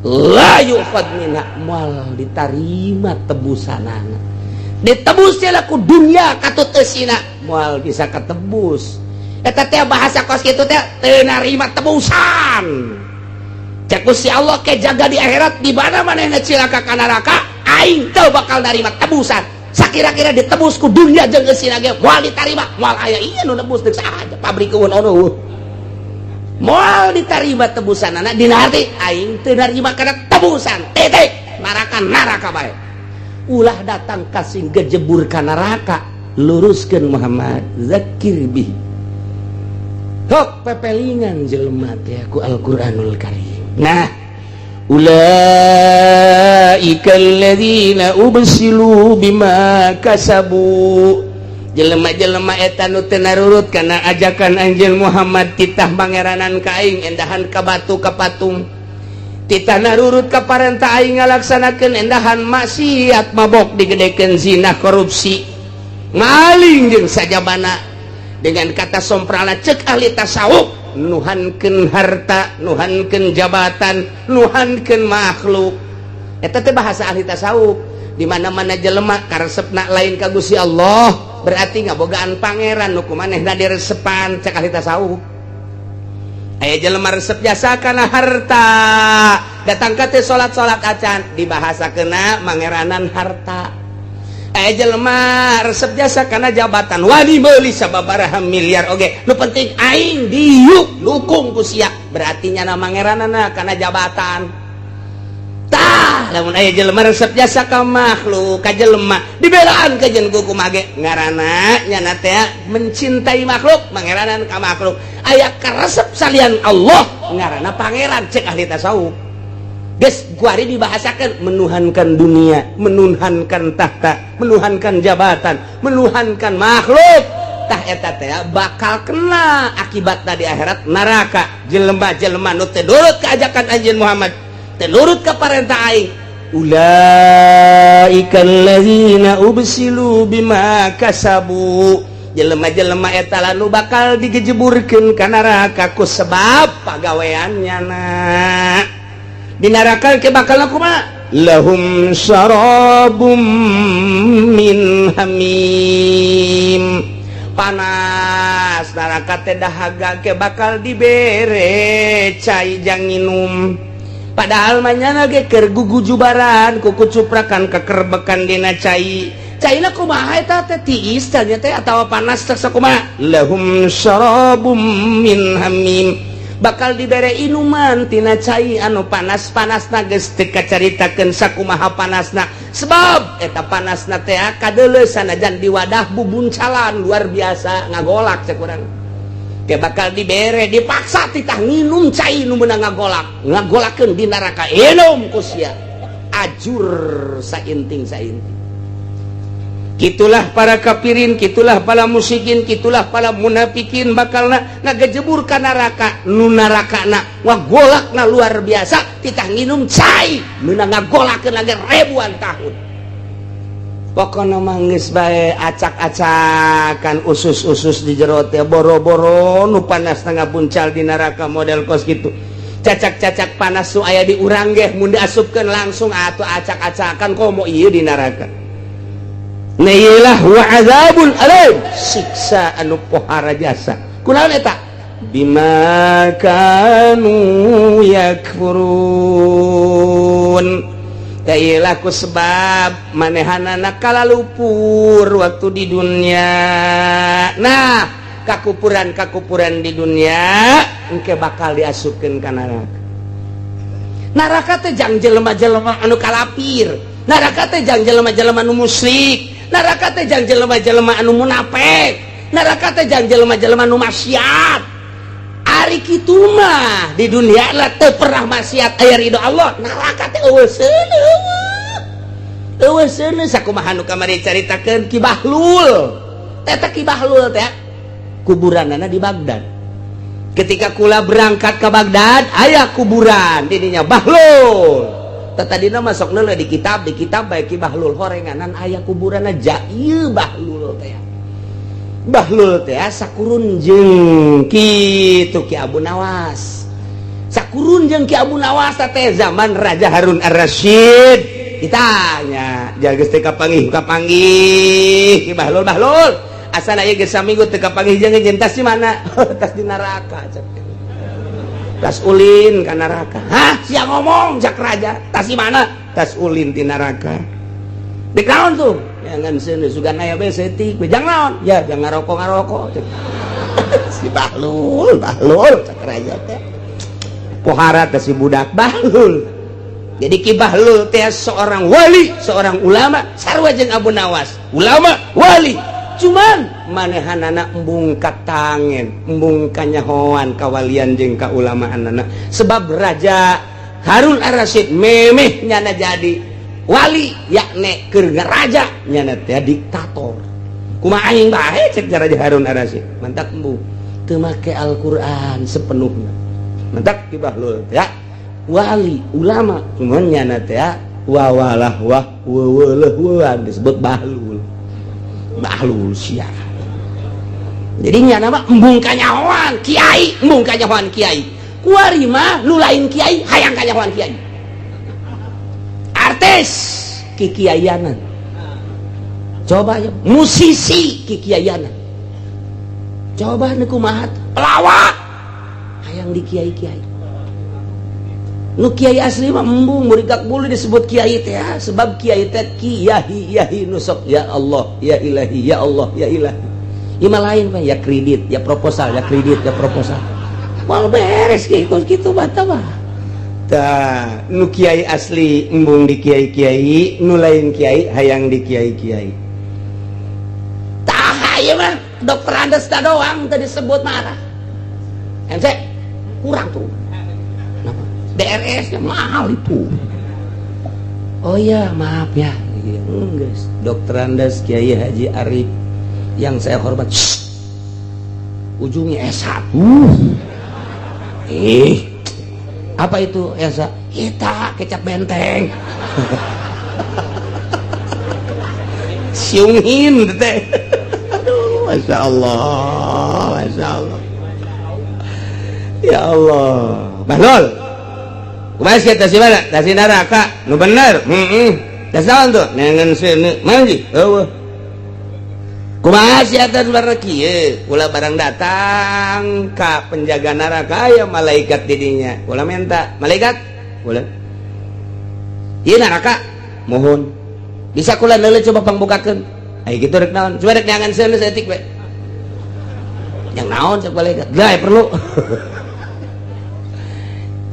la yukhad minha, moal ditarima tebusanana. Ditebus ku dunia katut eusina moal bisa ketebus. Eta teh bahasa kos kitu teh teu narima tebusan. Cek Gusti Allah, ke jaga di akhirat di mana manehna cilaka ka neraka, aing teu bakal narima tebusan. Sakira-kira ditebus ku dunia jeung eusina ge moal ditarima, moal aya ieu nu nebus, deuk saha pabrik eueun ono, moal ditarima tebusan anak. Dina arti aing teu narima kana tebusan, titik. Neraka neraka bae, ulah datang kasing gejebur ka neraka. Luruskeun Muhammad, zakir bih hok pepelingan jelema teh ku Al-Qur'anul Karim. Nah, ulaika alladzina ubsilu bima kasabu, jelema-jelema eta nu teu narurut kana ajakan anjeun Muhammad, titah mangeranan ka aing, endahan ka batu, ka patung, titah narurut ka parentah aing, ngalaksanakeun endahan maksiat, mabok digedekeun, zina, korupsi, maling jeung sajabana. Dengan kata somprana, cek ahli tasawuf, nuhankeun harta, nuhankeun jabatan, nuhankeun makhluk. Eta teh bahasa ahli tasawuf. Di mana-mana jelema karesepna lain ka Gusti Allah, berarti ngabogaan pangeran nu ku manehna diresepan, cek ahli tasawuf. Aya jelema resep jasa kana harta, datang ka teh salat-salat acan, dibahasakeuna mangeranan harta. Aya jelema resep jasa kana jabatan, wani meuli sababaraha miliar oge, nu penting aing diuk dukung ku sia, berarti nyana mangeranana kana jabatan. Tah, lamun aya jelema resep jasa ka makhluk, ka jelema, dibelaan ka jeung ku mage, ngaranna nyana teh mencintai makhluk, mangeranan ka makhluk. Aya karesep salian Allah, ngaranna pangeran, cek ahli tasawuf. Geus kuari dibahasakan menuhankan dunia, menuhankan tahta, menuhankan jabatan, menuhankan makhluk. Tah, eta teh bakal kena akibat di akhirat neraka. Jelema-jelema nu teu nurut ka ajakan anjeun Muhammad, teu nurut ka parentah aing, ulaika allazina ubsilu bima kasabu, jelema-jelema eta lah nu bakal digejeburkeun ka neraka ku sebab pagaweannya. Na di neraka ke bakal kumaha? Lahum syarabum min hamim. Panas neraka teh, dahaga ke bakal dibere cai jang nginum, padahal mah nyana ge keur gugujubaran kuku cuprakan kekerbekan dina cai. Caina kumaha eta teh? Tiis tanya teh atawa panas teh sakumaha? Lahum syarabum min hamim, bakal dibere inuman tina cai anu panas-panas. Geus teu kacaritakeun sakumaha panasna, sebab eta panasna teh kadeuleu sanajan di wadah bubuncalan, luar biasa ngagolak. Cek urang ke bakal dibere, dipaksa titah nginum cai nu meunang ngagolak, ngagolakeun di neraka. Inum ku sia, ajur sainting sainting. Gitulah para kafirin, gitulah para musyrikin, gitulah para munafikin, bakalna ngagejebur ka neraka. Nu narakana ngagolakna luar biasa, titah nginum cai meunang ngagolakeun lagi ribuan tahun. Pokokna mah geus bae acak-acakan usus-usus di jero teh, boro-boro nu panas buncal di neraka model kos gitu. Cacak-cacak panas nu aya di urang ge mun diasupkeun langsung atuh acak-acakan, komo ieu di neraka. Nah, wa azabun alim, siksa anu pohara jasa. Kunaon eta? Bima kanu yakfurun. Ilah ku sebab manehanana kalalupur waktu di dunia. Nah, kakupuran kakupuran di dunia engke bakal diasupkeun ka neraka. Neraka teh jang jelema-jelema anu kalapir, neraka teh jang jelema-jelema anu musyrik, neraka teh jang jelema-jelema anu munafik, neraka teh jang jelema-jelema anu maksiat. Ari kitu mah di dunia lah teu pernah maksiat, aya ridho Allah, neraka teh euweuh seuneu, euweuh seuneu. Sakumaha nu kamari caritakeun Ki Bahlul eta? Ki Bahlul teh kuburanana di Baghdad. Ketika kula berangkat ke Baghdad, aya kuburan didinya Bahlul. Tadina masuk leule di kitab, di kitab bae Ki Bahlul horenganan aya kuburan aja. Ieu Bahlul teh, Bahlul teh sakurun jeung kitu Ki Abu Nawas, sakurun jeung Ki Abu Nawas teh zaman Raja Harun Ar-Rasyid. Ditanya jaga teh kapanggih, kapanggih Ki Bahlul. Bahlul, asal aya geus saminggu teu kapanggih jeung jeung, tas di mana? Tas di neraka, tas ulin ka neraka. Hah, sia ngomong? Jak raja, tas di mana? Tas ulin di neraka. Di naon tuh? Jangan seuneu, sugan aya bae setik. Jang naon ya? Jangan ngarokok, ngarokok si Bahlul. Bahlul, cak raja teh, pohara teh si budak Bahlul. Jadi Ki Bahlul teh seorang wali, seorang ulama, sarua jeung Abu Nawas, ulama wali, cuman manehanana embung katangen, embung kanyahoan kawalian jeung kaulamaan, sebab Raja Harun Ar-Rasyid memeh nyana jadi wali, yakne keur raja nyana teh diktator. Kumaha aing bae, cek Raja Harun Ar-Rasyid, mantak embung teu make Al-Qur'an sepenuhnya. Mantak Ki Bahlul ya wali ulama, cuman nyana teh wawalah wah weweleuh, disebut Bahlul. Bahlul sia. Jadi nyana mah embung kanyahoan kiai, embung kanyahoan kiai. Kuari mah nu lain kiai hayang kanyahoan kiai, artis kikiaianan, coba ya musisi kikiaianan, coba nu kumaha, pelawak hayang di kiai-kiai. Nu kiai asli mah embung murid bulu disebut kiai teh, sebab kiai teh kiai yahi nusok ya Allah ya ilahi ya Allah ya ilahi. Ima lain pak, ya kredit ya proposal, ya kredit ya proposal, mau beres gitu gitu bata mah. Tah, nu kiai asli embung di kiai-kiai, nu lain kiai hayang di kiai-kiai. Tah, ieu mah dokter Andes doang tadi disebut marah. MC kurang tuh. Kenapa? DRS nya mahal itu. Oh iya, maaf ya. Enggak. Dokter Andes Kiai Haji Arif yang saya hormat. Shh. Ujungnya S1. Eh, apa itu Esa? Kita kecap benteng. Siungin teh. Aduh, masya Allah, masya Allah. Ya Allah. Bahlul. Kumaha sia, tas mana? Tas neraka. Nu bener. Heeh. Tas naon tuh? Neangan seuneu. Mana sih? Eueuh. Kumaha sia teh sebenarnya kieu? Ulah barang datang ka penjaga neraka aya malaikat di dinya. Ulah minta, malaikat, boleh. Ieu neraka, mohon. Bisa kula neuleuh coba pangbukakeun. Ai kitu rek naon? Coba rek neangan seuneu saeutik we. Yang naon cek malaikat? Lah perlu.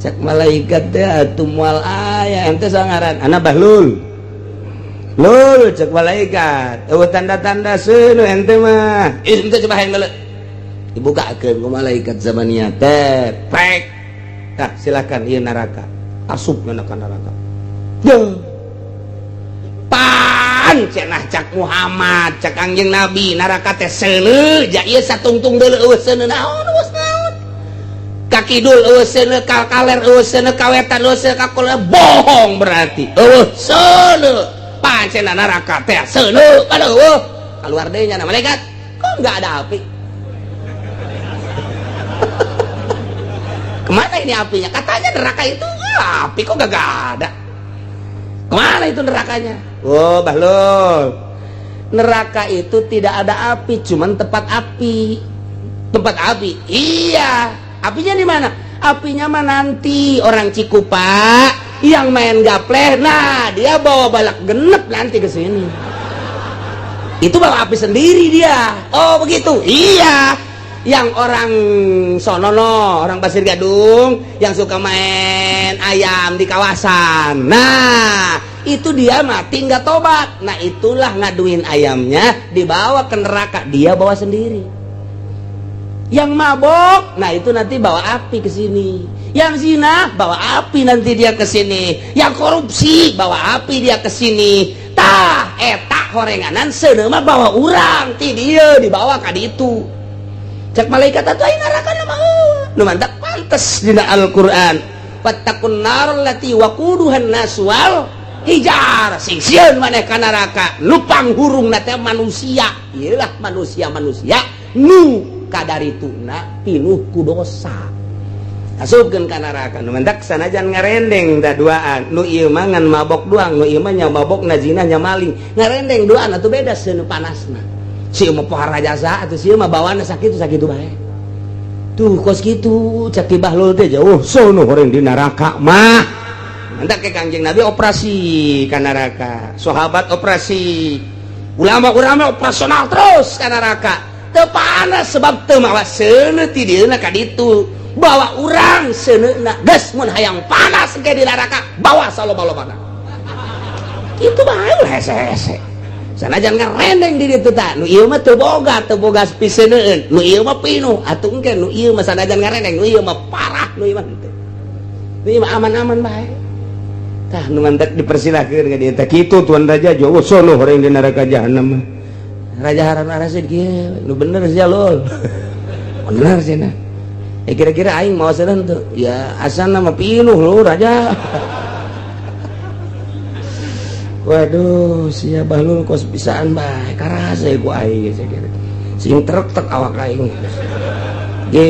Cek malaikat teh atuh moal aya ente sangaran. Ana Bahlul. Lul cek malaikat, eueuh tanda-tanda seuneu ente mah. Ih ente coba hayang neuleuh. Dibukakeun ku malaikat zamaniyah teh. Pek. Tah silakan ieu neraka. Asup kana ka neraka. Duh. Pan cenah cak Muhammad, cak Kangjeng Nabi, neraka teh seuneu, ja ieu satungtung deuleu eueuh seuneu naon eueuh naon. Ka kidul eueuh seuneu, ka kaler eueuh seuneu, ka wetan eueuh seuneu, ka kulon bohong berarti. Eueuh seuneu. Pancena neraka teh seuneu kan eueuh. Keluar deui nya malaikat, kok enggak ada api? Kemana ini apinya? Katanya neraka itu api kok gak ada. Kemana itu nerakanya? Oh, Bahlul. Neraka itu tidak ada api, cuman tempat api. Tempat api. Iya. Apinya di mana? Apinya mah nanti orang Cikupa yang main gapleh, nah dia bawa balak genep nanti ke sini. Itu bawa api sendiri dia. Oh, begitu. Iya. Yang orang sonono, orang Pasir Gadung yang suka main ayam di kawasan. Nah, itu dia mati nggak tobat. Nah, itulah ngaduin ayamnya dibawa ke neraka, dia bawa sendiri. Yang mabok, nah itu nanti bawa api ke sini. Yang zina bawa api nanti dia ke sini. Yang korupsi bawa api dia ke sini. Tah, eta horenganan seuneu mah bawa urang ti dieu dibawa ka ditu. Cek malaikat atuh aya neraka mah nu mantap pantes dina Al-Qur'an. Fattaqun nar allati waquduhan nas wal hijar. Sing sieun maneh ka neraka, nu panghurungna teh manusia. Ieu lah manusia-manusia nu kadarituna pinuh ku dosa. Asupkeun ka neraka nu mantak sanajan ngarendeng da duaan. Nu ieu mah ngan mabok doang, nu ieu mah nya mabok na zina nya maling. Ngarendeng duaan atuh beda seuneu panasna. Si ieu mah pohara jasa atuh si ieu mah bawaanna sakitu-sakitu bae. Tuh kos kitu cek Ki Bahlul teh jauh sono horeng di neraka mah. Mantak ke Kangjeng Nabi operasi ka neraka, sahabat operasi, ulama-ulama operasional terus ka neraka. Teu panas sebab teu mawa seuneu ti dieuna ka ditu. Bawa urang seuneuna geus mun hayang panas ke di neraka bawa saloba-lobana. Kitu bae hese-hese. Sanajan ngarendeng di ditu tah, nu ieu mah teu boga piseuneueun, nu ieu mah pinuh atuh engke nu ieu mah sanajan ngarendeng, nu ieu mah parah, nu ieu mah henteu. Nu ieu mah aman-aman bae. Tah nu mantak dipersilahkeun ka dieu teh kitu tuan raja jauh sono horeng di neraka jahanam. Raja Harun Ar-Rasyid kieu, nu bener sia lul. Bener cenah. Ya kira-kira aing mau seuneu teu? Ya asana mah pinuh lu raja. Waduh, sia Bahlul kos bisaan bae, karasa ku aing geus kira. Sing trek-trek awak aing. Ge.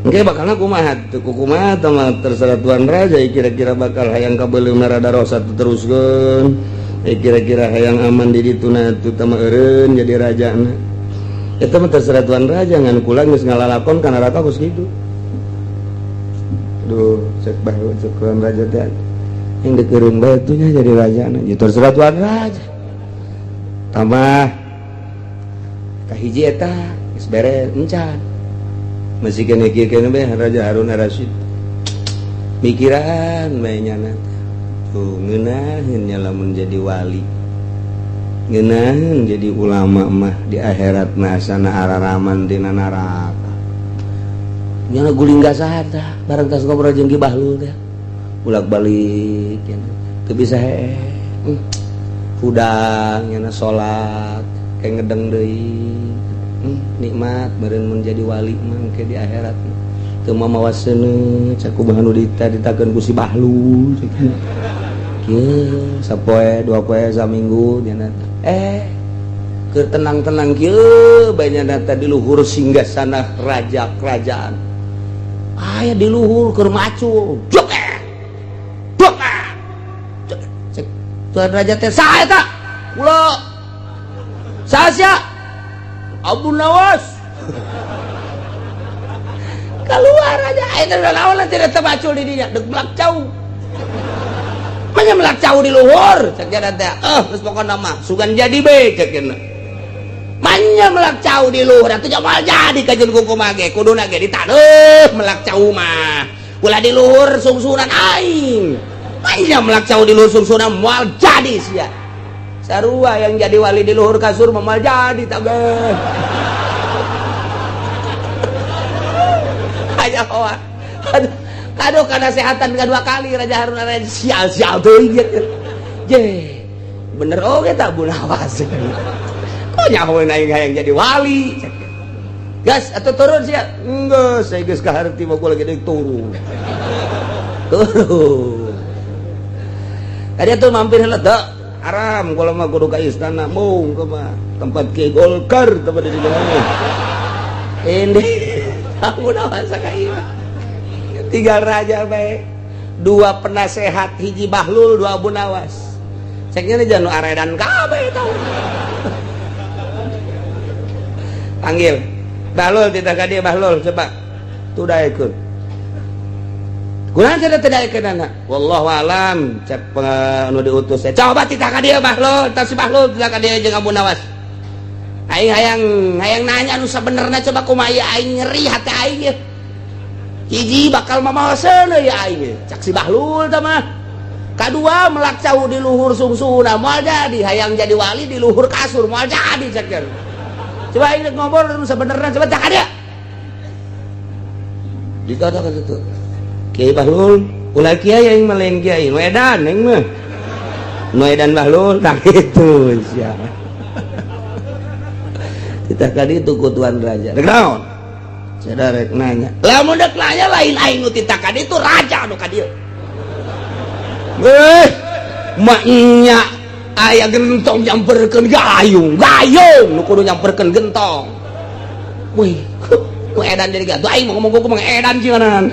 Engke bakalna kumaha teu kumaha teh mah terserah tuan raja kira-kira bakal hayang kabeuleum rada rosa teruskeun. Kira-kira hayang aman di dituna tu teh mah eureun jadi rajana. Eta mah terserah tuan raja ngan kula geus ngalalakon ka neraka kos kitu. Duh, cek Bahlul cek tuan raja teh. Yang dikeureuh bae tuh nya jadi raja na terserah tuan raja. Tambah kahiji eta geus beres encan. Masih kene kieu kene bae Raja Harun Ar-Rasyid. Mikiran bae nyana teh. Tuh ngeunaheun nya lamun jadi wali. Ngeunaheun jadi ulama mah di akhirat mah asana araraman tina neraka. Nyana guling gasaha tah bareng tas ngobrol jeung Ki Bahlul teh. Bolak-balik ya teu bisa hee. Hudang nyana salat kayak ngedeng deui. Nikmat meureun mun jadi wali mah engke di akhirat. Teu mamawa seuneu cak kumaha nu ditakeun ku si Bahlul kieu sapoe dua poe saminggu nya keur tenang-tenang kieu bae nya teh di luhur singgasana raja kerajaan. Aya di luhur keur macul. Jok. Cek tuan raja teh saha eta? Kula. Sasya Abu Nawas keluar aja itu naon tidak terbacul di dinya dek melak cau manya melak cau di luhur cek dia teh geus pokona mah sugan jadi be cek cenah manya melak cau di luhur atuh moal jadi kajeun kumaha ge kuduna ge ditaneuh melak cau mah ulah di luhur sungsunan aing manya melak cau di luhur sungsunan moal jadi sia sarua yang jadi wali di luhur kasur mah moal jadi tabeh aja hoa aduh aduh karena sehatan kedua kali Raja Harun Raja sial-sial teuing je bener oge tak Abu Nawas kok nyahoeun aing hayang jadi wali gas atau turun sia enggeus saya geus kaharti mah gua lagi deuk turun turun tadi tuh mampir heula teu haram kalau mah kudu ka istana mung mah tempat Ki Golkar tempat di jalan ini Abu Nawas tiga raja baik dua penasehat hiji Bahlul dua Abu Nawas ceknya ini jangan aredan kabeh tau panggil Bahlul tidak ka dia Bahlul coba tudaikeun kurang tidak tudaikeun anak wallahu alam cek nu diutus coba tidak ka dia Bahlul tas si Bahlul tidak ka dia jeung Abu Nawas aing hayang hayang nanya nu sabenerna coba kumaha aing nyeri hati aing ye hiji bakal mamaoseun ya aing cak si Bahlul tah mah kadua melak cau di luhur sungsuna moal jadi hayang jadi wali di luhur kasur moal jadi cak coba aing ngobrol nu sabenerna coba cak dia dikatakan itu Kiai Bahlul ulah kiai aing mah lain kiai nu edan aing mah nu edan Bahlul tah kitu sia kita kali itu ku tuan raja rek naon saya rek nanya lamun dek nanya lain aing nu titakan itu raja nu ka dieu maknya aya gentong nyamperkeun gayung gayung nu kudu nyamperkeun gentong wih nu edan jadi gatuh aing mau ngomong kumaha edan cinanan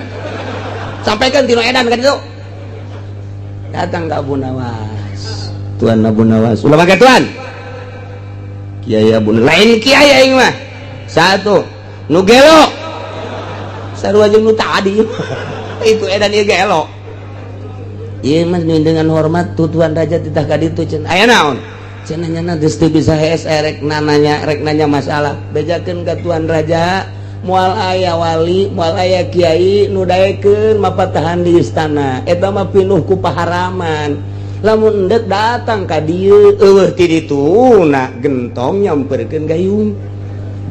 sampaikan tinu edan ka ditu datang ka Abu Nawas Tuan Abu Nawas ulah make tuan Kiai Abu lain kiai aing mah satu nu gelo sarua jeung nu tadi itu edan ieu gelo ieu mah dengan hormat tu tuan raja titah ka ditu cenah aya naon cenah nya geus teu bisa hees rek nanya rek nanya masalah bejakeun ka tuan raja moal aya wali moal aya kiai nu daekeun mapatahan di istana eta mah pinuh ku paharaman lamun endek datang ka dieu eueuh ti ditu na gentong nyamperkeun gayung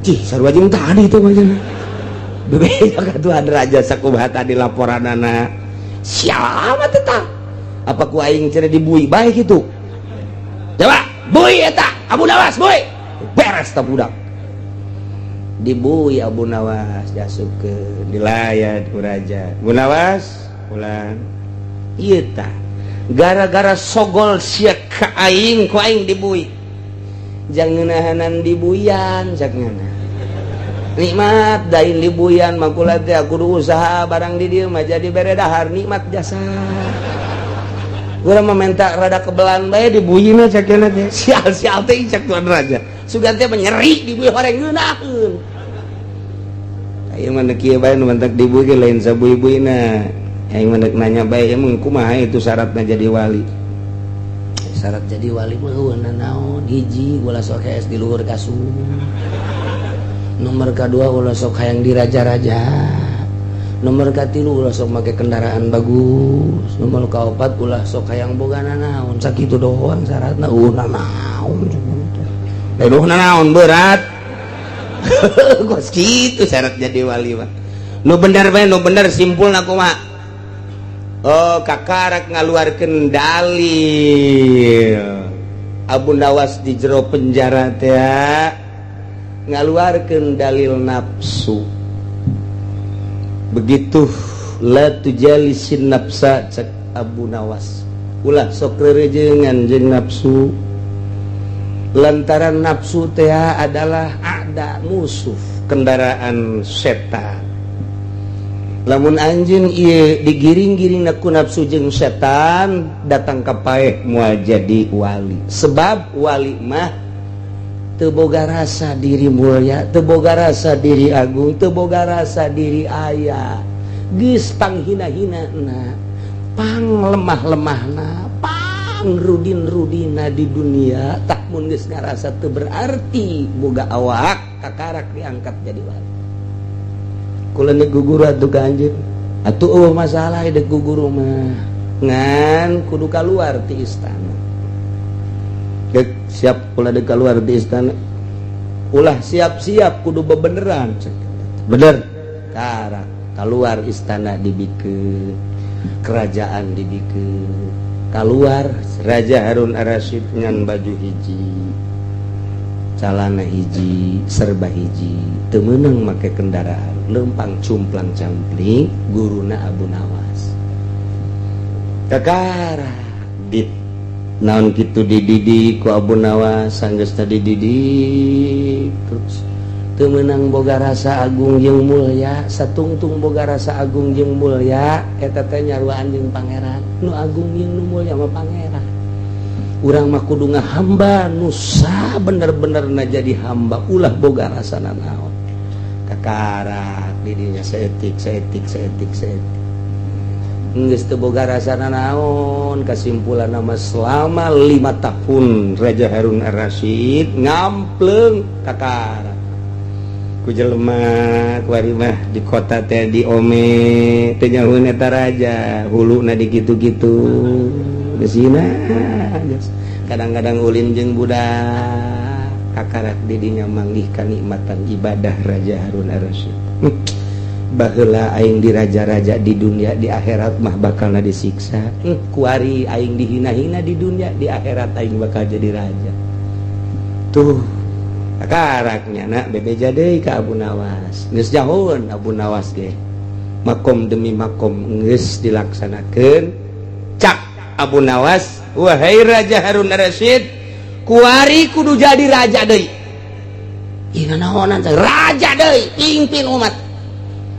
cih sarua jeung tadi teh mah bebeja ka tuan raja sakumaha tadi laporanana siapa teh tah apa ku aing cenah dibui bae kitu coba bui eta Abu Nawas bui beres tah budak dibui Abu Nawas diasupkeun dilayat ku raja Abu Nawas ulang ieu tah gara-gara sogol sia ka aing ku aing dibui jangan ngeunahanan dibuyan cak ngana nikmat dain dibuyan makula teh kudu usaha barang di dieu mah jadi bere dahar nikmat jasa gua mah minta rada kebelan bae dibuyina cak ngana teh sial-sial teh cak tuan raja sugan teh nyeri dibui horeng ngeunaheun aya mah kieu bae nu mantak dibui ge lain sabui-buina aing mah nanya bae emang kumaha itu syaratna jadi wali syarat jadi wali mah eueuh naon hiji ulah sok hees di luhur kasur nomor kadua ulah sok hayang di raja-raja nomor katilu ulah sok make kendaraan bagus nomor kaopat ulah sok hayang boga nanaon sakitu doang syaratna eueuh nanaon lain eueuh nanaon berat kos kitu syarat jadi wali mah nu bener bae nu bener simpulna kumaha oh kakarak ngaluarkeun dalil Abu Nawas di jero penjara teh ngaluarkeun dalil nafsu begitu la tujalisin nafsa cek Abu Nawas ulah sok rerejengan jeung nafsu lantaran nafsu teh adalah ada musuh kendaraan setan lamun anjeun ieu digiring-giring ku nafsu jeung setan datang ka paeh moal jadi wali sebab wali mah Teu boga rasa diri mulia, teu boga rasa diri agung, teu boga rasa diri aya. Geus panghina-hina na, pang lemah-lemahna, pang rudin-rudina di dunia. Tah, mun geus ngarasa teu berarti boga awak, kakarak diangkat jadi wali. Kula nek guguru atuh ka anjeun. Atuh euweuh masalah dek guguru mah, ngan kudu keluar ti istana. Dek, siap kula dek keluar di istana. Ulah siap-siap, kudu bebeneran. Bener. Karak keluar, istana dibikin, kerajaan dibikin. Keluar Raja Harun Ar-Rasyid ngan baju hiji, celana hiji, serba hiji, teu meunang make kendaraan, lempang cumplang campling guruna Abu Nawas. Kakara dit naon kitu dididik ku Abu Nawas. Sanggeus tadi didik terus teu meunang boga rasa agung jeung mulia. Satungtung boga rasa agung jeung mulia, eta teh nyaruaan jeung pangeran. Nu agung jeung nu mulia mah pangeran. Urang mah kudu ngahamba nu bener-bener na jadi hamba, ulah boga rasa naon. Kakarak didinya saeutik saeutik saeutik saeutik, geus teu boga rasa naon. Kesimpulan nama, selama 5 tahun Raja Harun Ar-Rasyid ngampleung. Kakara ku jelema kuari mah di kota teh di ome teu nyahoeun eta raja huluna di kitu-kitu geusina. Kadang-kadang ulin jeung budak. Kakarak didinya manggih kanikmatan ibadah Raja Harun Ar-Rasyid. Baheula aing di raja-raja di dunia, di akhirat mah bakal disiksa. Kuari aing dihina-hina di dunia, di akhirat aing bakal jadi raja. Tuh, karaknya nak bebeja deui ka Abu Nawas. Geus jauhun Abu Nawas ge, makom demi makom geus dilaksanakeun. Cak Abu Nawas, "Wahai Raja Harun Rasyid, kuari kudu jadi raja deui." Ih, naonan raja deui? Pimpin umat.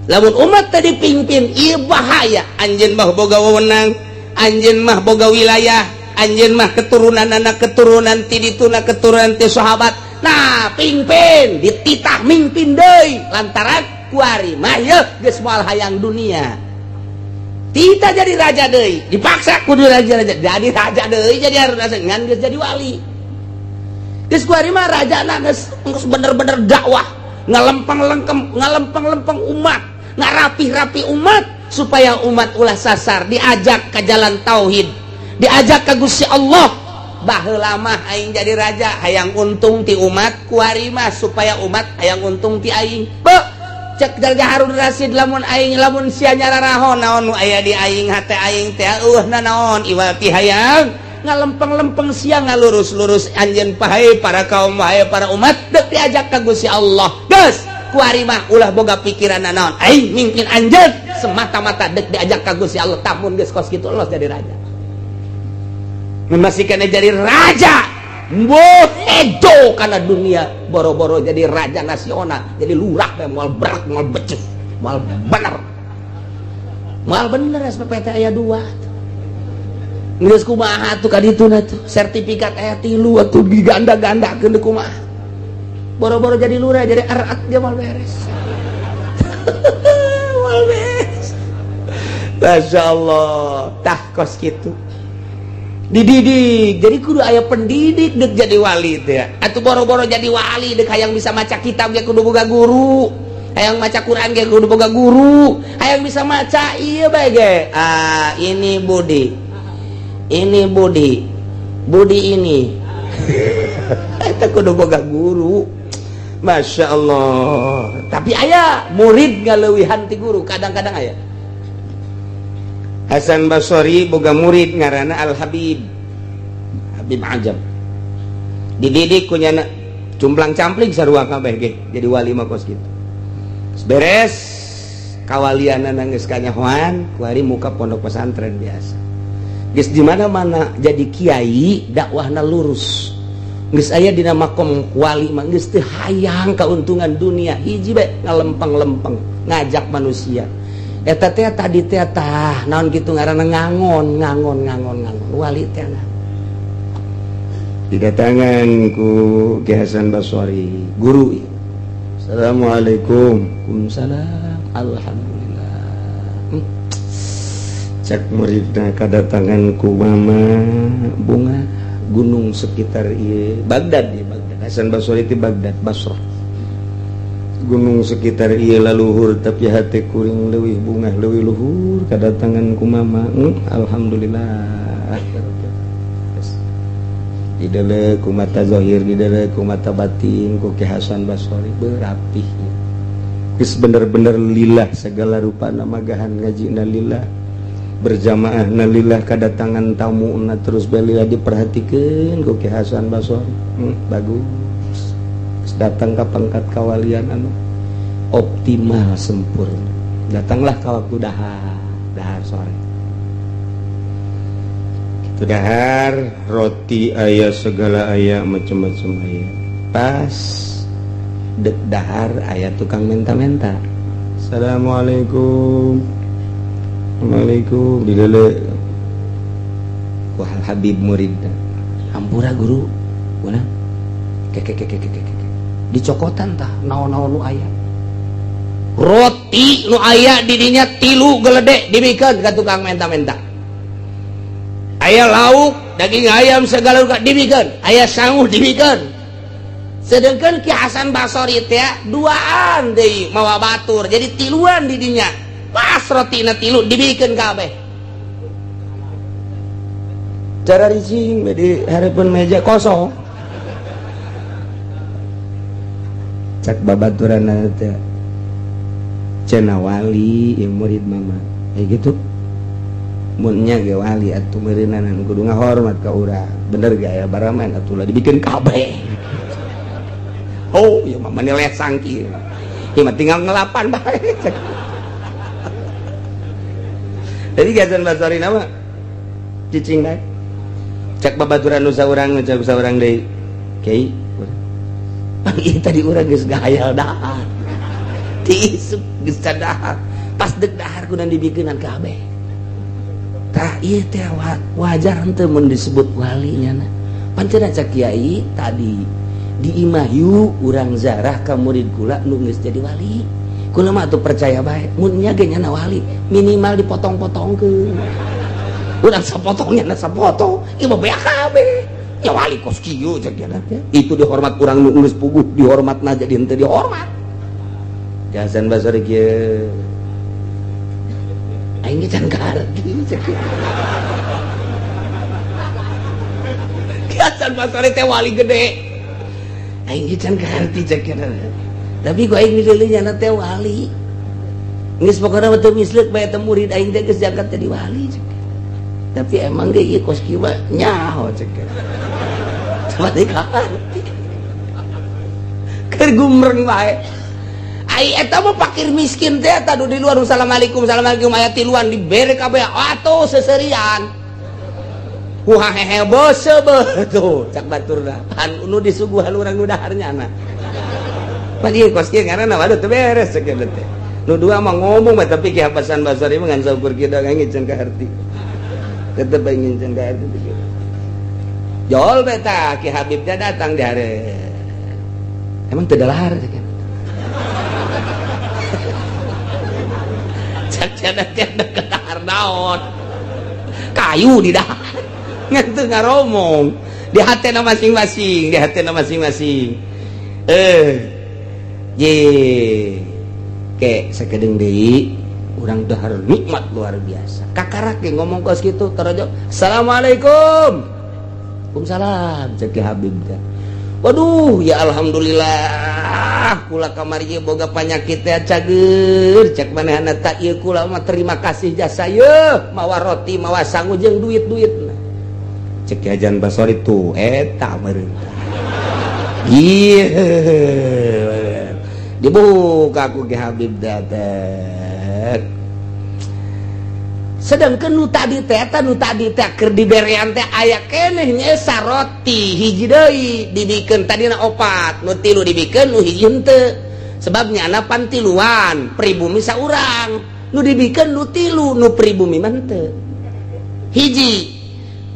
Lamun umat tadi pimpin, ieu bahaya. Anjeun mah boga wewenang, anjeun mah boga wilayah, anjeun mah keturunan anak keturunan ti dituna, keturunan ti sahabat. Nah, pimpin, dititah mimpin deui, lantaran kuari mah yeuh geus moal hayang dunia. Tita jadi raja deui, dipaksa kudu raja, raja jadi raja deui, jadi harus ngan geus jadi wali. Geus kuari mah raja na geus bener-bener dakwah, ngalempeng-lengkem, ngalempeng-lempeng umat, ngarapih-rapi umat supaya umat ulah sasar, diajak ke jalan tauhid, diajak ke Gusti Allah. Baheula mah aing jadi raja hayang untung ti umat, kuari mah supaya umat hayang untung ti aing. Be, cek Raja Harun Rasyid, lamun aing, lamun sia nyararaho naon nu aya di aing, hate aing teh eueuh naon iwal ti hayang ngalempeng-lempeng sia, ngalurus-lurus anjeun, pahai para kaum, wahai para umat, dek diajak ka Gusti Allah. Geus kuari mah ulah boga pikiran naon, aing mimpin anjeun semata-mata dek diajak ka Gusti Allah. Tamun geus kos kitu, los jadi raja. Masih kena jadi raja. Mboh ejo karena dunia, boro-boro jadi raja nasional, jadi lurah teh moal berat, moal becus, moal bener, moal bener. SPPT aya 2, geus kumaha tuh kadituna tuh? Sertifikat aya 3 atuh, diganda-gandakeun, kumaha? Boro-boro jadi lurah, jadi erat dia moal beres, moal beres. Masya Allah. Tah, kos gitu dididik. Jadi kudu aya pendidik dek jadi wali teh. Atau boro-boro jadi wali, dek hayang bisa maca kitab ge kudu boga guru, hayang maca Quran ge kudu boga guru, hayang bisa maca iya bae ge. Ah, ini Budi, ini Budi, Budi ini, eta kudu boga guru. Masya Allah. Tapi aya murid ngaleuwihan ti guru. Kadang-kadang aya. Hasan Basori boga murid ngaranna Al Habib, Habib Ajam. Dididik kunyana cumplang campling sarua kabeh ge. Jadi wali mah kos kitu. Beres kawaliana, geus kanyahoan, kuari muka pondok pesantren biasa. Geus di mana-mana jadi kiai, dakwahna lurus. Geus aya dina makom wali mah geus teu hayang keuntungan dunia. Hiji bae, ngalempeng-lempeng ngajak manusia. Eta teh tadi teh, tah naon kitu ngaranna, ngangon ngangon ngangon ngangon. Wali teh. Didatangan ku Ki Hasan Basori, guru. Assalamualaikum. Waalaikumsalam. Alhamdulillah. Cek muridna, kadatangan ku mama bunga gunung sekitar ieu Baghdad ya, Baghdad. Hasan Basori itu Baghdad, Basrah. Gunung sekitar ieu laluhur, tapi hati kuring leuwih bunga, leuwih luhur kadatangan ku mama. Alhamdulillah. Dideuleu ku mata zahir, dideuleu ku mata batin ku Ki Hasan Basori, berapih. Geus bener-bener lillah segala rupa, magahan ngaji na lillah, berjamaah na lillah, kedatangan tamu na terus lillah. Diperhatikeun ku Ki Hasan Basori, bagus. Datang ke pangkat kawalian anu optimal, sempurna. Datanglah ke waktu dahar, dahar sore itu, dahar roti aya, segala aya, macam-macam aya. Pas dek dahar aya tukang menta-menta. Assalamualaikum. Assalamualaikum. Dideuleu ku Habib murid. Hampura, guru. Guna keke keke keke keke. Dicokotan tah naon-naon nu aya. Roti nu aya di dinya tilu geledek dibikeun ka tukang menta-menta. Aya lauk daging ayam segala rupa dibikeun, aya sangu dibikeun. Sedangkan Ki Hasan Basori teh duaan deui mawa batur, jadi tiluan di dinya. Pas rotina tilu dibikeun kabeh. Cara ricing di harapan meja kosong. Cak babaturan teh, cenah wali yang murid mama kayak gitu, munnya ge wali atuh meureunanan kudu ngahormat ka urang, bener gak ya baraman atuh lah dibikin kabeh. Oh ya, mama nilai sangki ieu mah tinggal ngelapan bae. Jadi Hasan Basori nama cicing bae. Cak babaturan nu saurang, cak saurang deui, kiai, ieu tadi urang geus gahayal dahar, ti isuk geus dahar, pas dek dahar kudu dibikeunan kabeh. Tah, ieu teh wajar henteu mun disebut wali nya? Pancen cak kiai tadi di imah, yuk urang zarah ka murid kula nu geus jadi wali. Kula mah atuh percaya bae mun nya ge nyana wali, minimal dipotong-potongkeun urang sapotongnya na sapotong, ieu mah beak kabeh. Ya wali kos kieu cek dia teh. Itu dihormat urang nu geus puguh dihormatna, jadi henteu dihormat. Hasan Basri kieu, aing ge can ngarti cek. Ki Hasan Basri teh wali gede. Aing ge can ngarti cek kieu. Tapi ku aing dideuleu nyana teh wali. Geus pokona mah teu misleuk bae teh murid aing teh geus diangkat jadi wali cek. Tapi emang ge ieu kos kieu mah nyaho cek. Sama teh ngarti. Keur gumreng bae. Ai eta mah fakir miskin teh eta di luar, assalamualaikum, assalamualaikum, aya tiluan dibere kabeh atuh seserian. Wah hehe bose tuh cak baturna. Pan nu disuguhan urang nu dahar nyana. Pan ieu kos kieu ngaranna waduh teu beres cek teh. Nu dua mah ngomong mah, tapi Ki Hasan Basri mah ngan saukur kieu aing can kaharti. Tetep aing can kaharti. Jol beta Ki Habibnya datang di hari. Emang teu dalahar cek. Cak cenah teh dahar naon? Kayu di dahar. Ngan teu ngaromong. Di hatena masing-masing, di hatena masing-masing. Ye. Ke sakedeung deui urang dahar nikmat luar biasa. Kakarak ge ngomong kos kitu tarajo. Assalamualaikum. Waalaikumsalam cek Ki Habib teh. Waduh ya alhamdulillah kula kamari ieu boga panyakit teh cager cek manehna tak ieu kula mah terima kasih jasa ye mawa roti mawa sangu jeung duit-duitna. Cek Ki Hasan Basori tuh eta meureun. Ieu dibuka ku Ki Habib teh. Sedangkan nu tadi teh eta nu tadi teh keur diberean teh aya keneh nya roti hiji deui dibikeun, tadina opat, nu tilu dibikeun, nu hiji henteu. Sebabnya ana pan tiluan pribumi saurang, nu dibikeun nu tilu, nu pribumi mah henteu. Hiji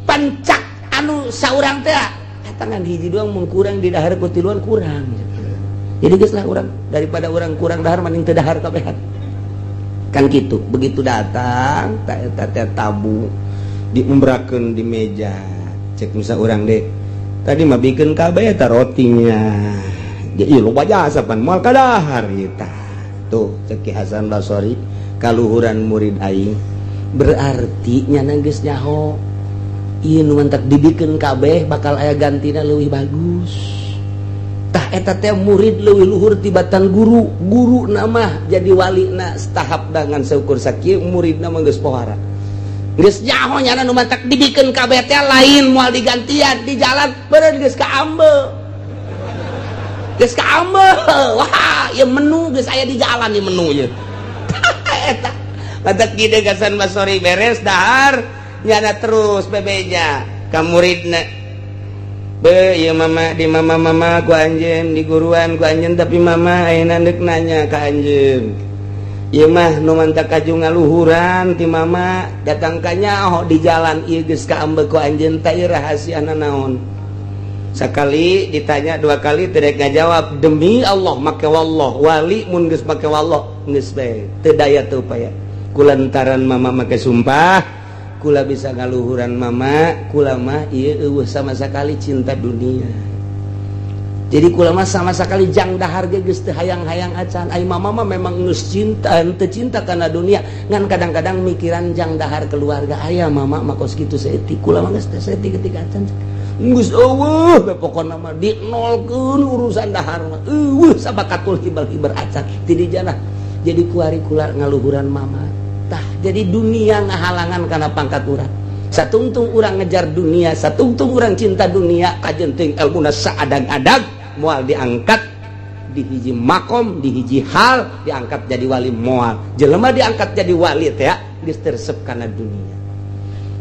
pancak anu saurang teh Tangan hiji doang mun kurang di dahar ku tiluan kurang. Jadi geus lah urang, daripada urang kurang dahar mending teu dahar kabehan. Kan gitu. Begitu datang tah eta teh tabu diumbrakeun di meja. Cek musa urang deh. Tadi mah bikin kabeh eta rotinya. Jadi loba jasa pan moal kadahar ieu tah. Tuh cek Ki Hasan Basori kaluhuran murid aing. Berarti nyana geus nyaho ieu nu mantak dibikeun kabeh bakal aya gantina leuwih bagus. Tah eta teh murid leuwih luhur tibatan guru. Guru nama jadi wali na tahap dengan seukur sakieu, murid mah geus pohara. Geus nyaho nyana nu mantak dibikeun kabeh teh lain moal digantian di jalan beureun geus kaambe. Geus kaambe. Wah, ieu menu geus aya di jalan ieu menu ieu. Eta mantak gede Hasan Basori beres dahar nyana terus bebeja ka muridna. Be, ieu mama di mama mama ku anjeun, di guruan ku anjeun, tapi mama ayeuna deuk nanya ka anjeun. Ieu mah nu mantak kaju ngaluhuran ti mama datang ka nyaho di jalan ieu geus kaambe ku anjeun teh ieu rahasiana naon? Sekali ditanya, dua kali tidak ngajawab. Demi Allah, make wallah, wali mun geus make wallah geus bae teu daya teu upaya. Kulantaran mama make sumpah kula bisa ngaluhuran mama, kula mah ieu eueuh sama sekali cinta dunia. Jadi kula mah sama sekali jang dahar ge geus teu hayang-hayang acan. Ai mama mah memang geus cinta teu cinta kana dunia, ngan kadang-kadang mikiran jang dahar keluarga aya. Mama mah kos kitu saeutik, kula mah geus teu saeutik ketika acan. Geus eueuh be, pokona mah dinolkeun urusan dahar mah eueuh sabakatul hibal-hibar acan ti di jana. Jadi kuari kula ngaluhuran mama tah. Jadi dunia ngahalangan karena pangkat urang. Satungtung urang ngejar dunia, satungtung urang cinta dunia, kajen teuing ilmuna saadang-adang moal diangkat di hiji makom, di hiji hal diangkat jadi wali moal. Jelema diangkat jadi wali teh geus resep kana dunia.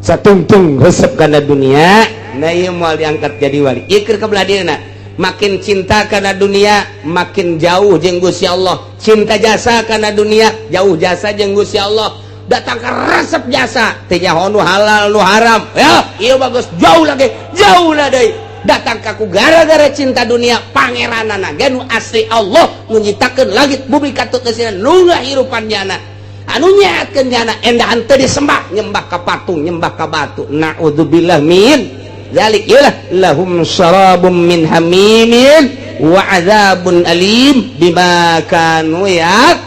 Satungtung resep kana dunia, nah ieu moal diangkat jadi wali. Ieu keur ka belah dieuna. Makin cinta karena dunia makin jauh jeung Gusti Allah. Cinta jasa karena dunia jauh jasa jeung Gusti Allah. Datang ke resep jasa teu nyaho nu halal nu haram ya, ieu bagus jauh lagi, jauh lah deui. Datang ka ku gara-gara cinta dunia, pangeranana ge nu asli Allah nu nyiptakeun langit bumi katut geusina, nu ngahirupan nyana, anu nyehatkeun nyana, endahan teu disembah, nyembah ka patung, nyembah ka batu. Naudzubillah min dzalik. Iyalah, lahum syarabum min hamimin wa adzabun alim bima kanu yakfurun.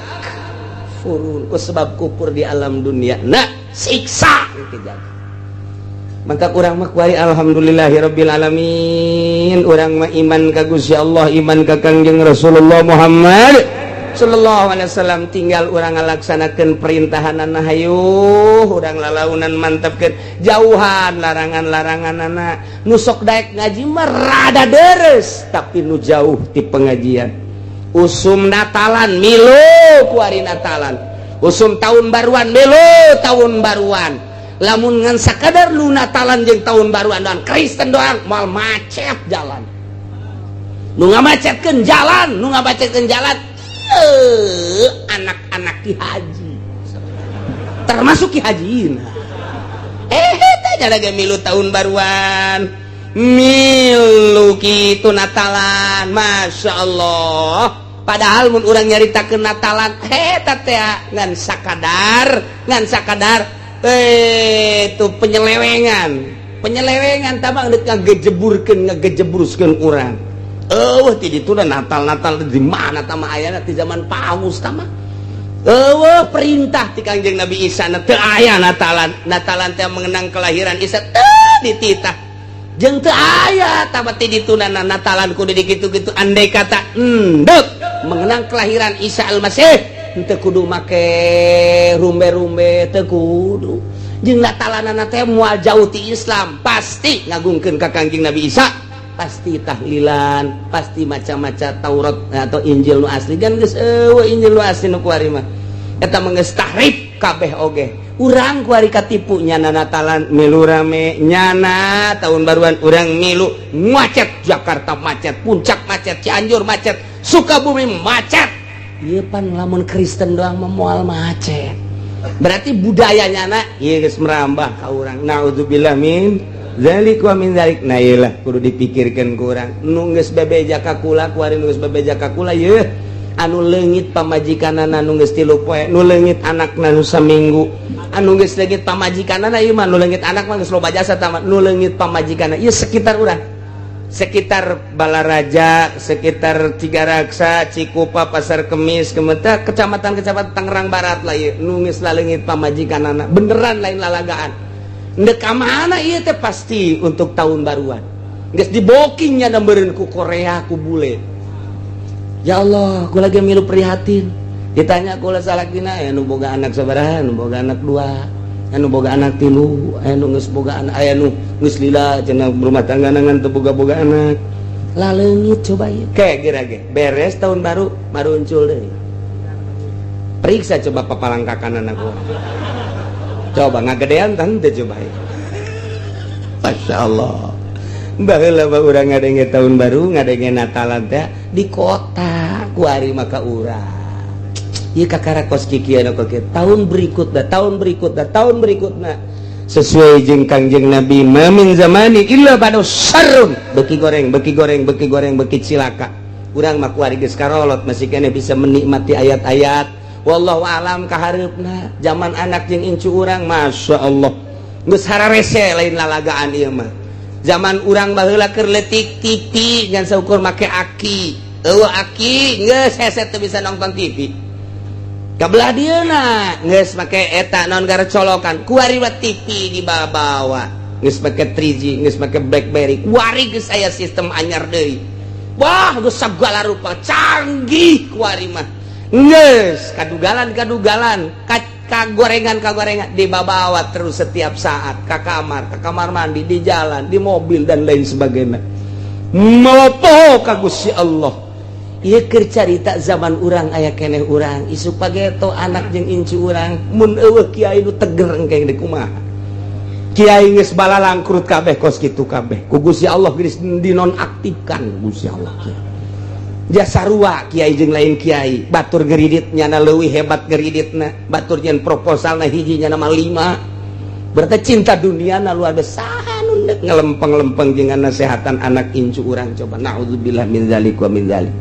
Ku sebab kufur di alam dunia nah siksa kejadian. Maka urang mah kuari alhamdulillahirabbil alamin, urang mah iman ka Gusti Allah, iman ka Kangjeng Rasulullah Muhammad sallallahu alaihi wasallam. Tinggal urang ngalaksanakeun perintahanana, hayu urang lalaunan mantepkeun, jauhan larangan-laranganana. Nu sok daek ngaji mah rada deres, tapi nu jauh ti pengajian, usum Natalan milu kuari Natalan, usum tahun baruan milu tahun baruan. Lamun ngan sakadar lu Natalan jeung tahun baruan doang, Kristen doang, moal macet jalan. Nu ngamacetkeun jalan, nu ngamacetkeun jalan anak-anak Ki Haji, termasuk Ki Haji. Eh, lagi milu tahun baruan, milu kitu Natalan, Masya Allah. Padahal mun urang nyaritakeun Natalan eta teh ngan sakadar, ngan sakadar itu penyelewengan, penyelewengan tabang deuk ngagejeburkeun, ngagejebruskeun urang. Eueuh ti ditu Natal. Natal di mana tama ayana? Ti zaman paus tama. Eueuh perintah ti Kangjeng Nabi Isa na teu aya Natalan. Natalan teh mengenang kelahiran Isa teu dititah jeung teu aya tama ti dituna Natalan kudu dikitu-kitu. Andai kata endek mengenang kelahiran Isa Al-Masih, henteu kudu make rumbe-rumbe, teu kudu. Jeung Natalanana teh moal jauh ti Islam, pasti ngagungkeun ka Kangjeng Nabi Isa, pasti tahlilan, pasti macam-macam Taurat atau Injil nu asli kan geus eueuh Injil nu asli nu kuari mah. Eta mah geus tahrif kabeh oge. Urang kuari katipu, nyana Natalan milu rame, nyana tahun baruan urang milu, macet Jakarta, macet Puncak, macet Cianjur, macet Sukabumi, macet. Ieu pan lamun Kristen doang mah moal macet. Berarti budayanya na ieu geus merambah ka urang. Naudzubillah min. Zalik wa min zalik. Nah, iyalah kudu dipikirkan ku urang nu geus bebeja ka kula kuari, nu geus bebeja ka kula yeuh, anu leungit pamajikanana nu geus 3 poe, nu leungit anakna nu saminggu, anu geus leungit pamajikanana ieu mah, nu leungit anak mah geus loba jasa tamat, nu leungit pamajikanana ieu sekitar urang, sekitar Balaraja, sekitar Cigaraksa, Cikupa, Pasar Kemis, Kemeta, kecamatan-kecamatan Tangerang Barat lah ieu, nu geus laleungit pamajikanana beneran, lain lalagaan. Ndek ka mana ieu teh? Pasti untuk tahun baruan geus dibokingnya dan beureun ku Korea, ku bule. Ya Allah, aku lagi milu prihatin. Ditanya kula salakina, aya nu boga anak sabaraha? Nu boga anak dua, anu boga anak tilu, aya nu geus boga anak, aya nu geus lila cenah rumah tangga ngan teu boga-boga anak. Laleungit coba ieu. Kayak geura ge beres tahun baru maruncul deui. Periksa coba papalangkakan anak gua. Coba ngagedean tante coba ieu. Masya Allah. Baheula mah urang ngadenge tahun baru, ngadenge Natalan teh di kota, kuari maka urang. Ieu kakara kos kikieu anu kieu. Tahun berikutna, tahun berikutna, tahun berikutna. Sesuai jeung Kangjeng Nabi, ma min zamani illa ba'da syarrun. Beki goreng, beki goreng, beki goreng, beki cilaka. Urang mah kuari geus karolot, masih keneh bisa menikmati ayat-ayat. Wallahu alam kahareupna zaman anak jeung incu urang, Masya Allah. Geus hararese, lain lalagaan ieu mah. Zaman urang baheula keur leutik, TV ngan saukur make aki, eueuh aki geus hese, teu bisa nonton TV. Kabelah dieuna geus make eta naon gara colokan, kuari mah TV dibawa, geus make 3G, geus make BlackBerry, kuari geus aya sistem anyar deui. Wah, geus sagala rupa canggih kuari mah. Geus kadugalan-kadugalan, kagorengan kagorengan dibawa terus setiap saat ke kamar mandi, di jalan, di mobil, dan lain sebagainya. Melopo ka Gusti Allah. Ieu keur carita zaman urang aya keneh urang isuk pageto anak jeung incu urang mun eueuh kiai nu teger engke deui kumaha? Kiai geus balalangkrut kabeh, kos kitu kabeh ku Gusti Allah geus dinonaktifkan Gusti Allah. Kiai jasa sarua, kiai jeung lain kiai, batur ngeridit nyana leuwih hebat ngeriditna, batur nyen proposalna hiji nyana mah lima. Berarti cinta dunia na luar biasa. Nu ngelempeng-lempeng jeung nasehatan anak incu urang coba? Naudzubillah min dzalik wa min dzalik.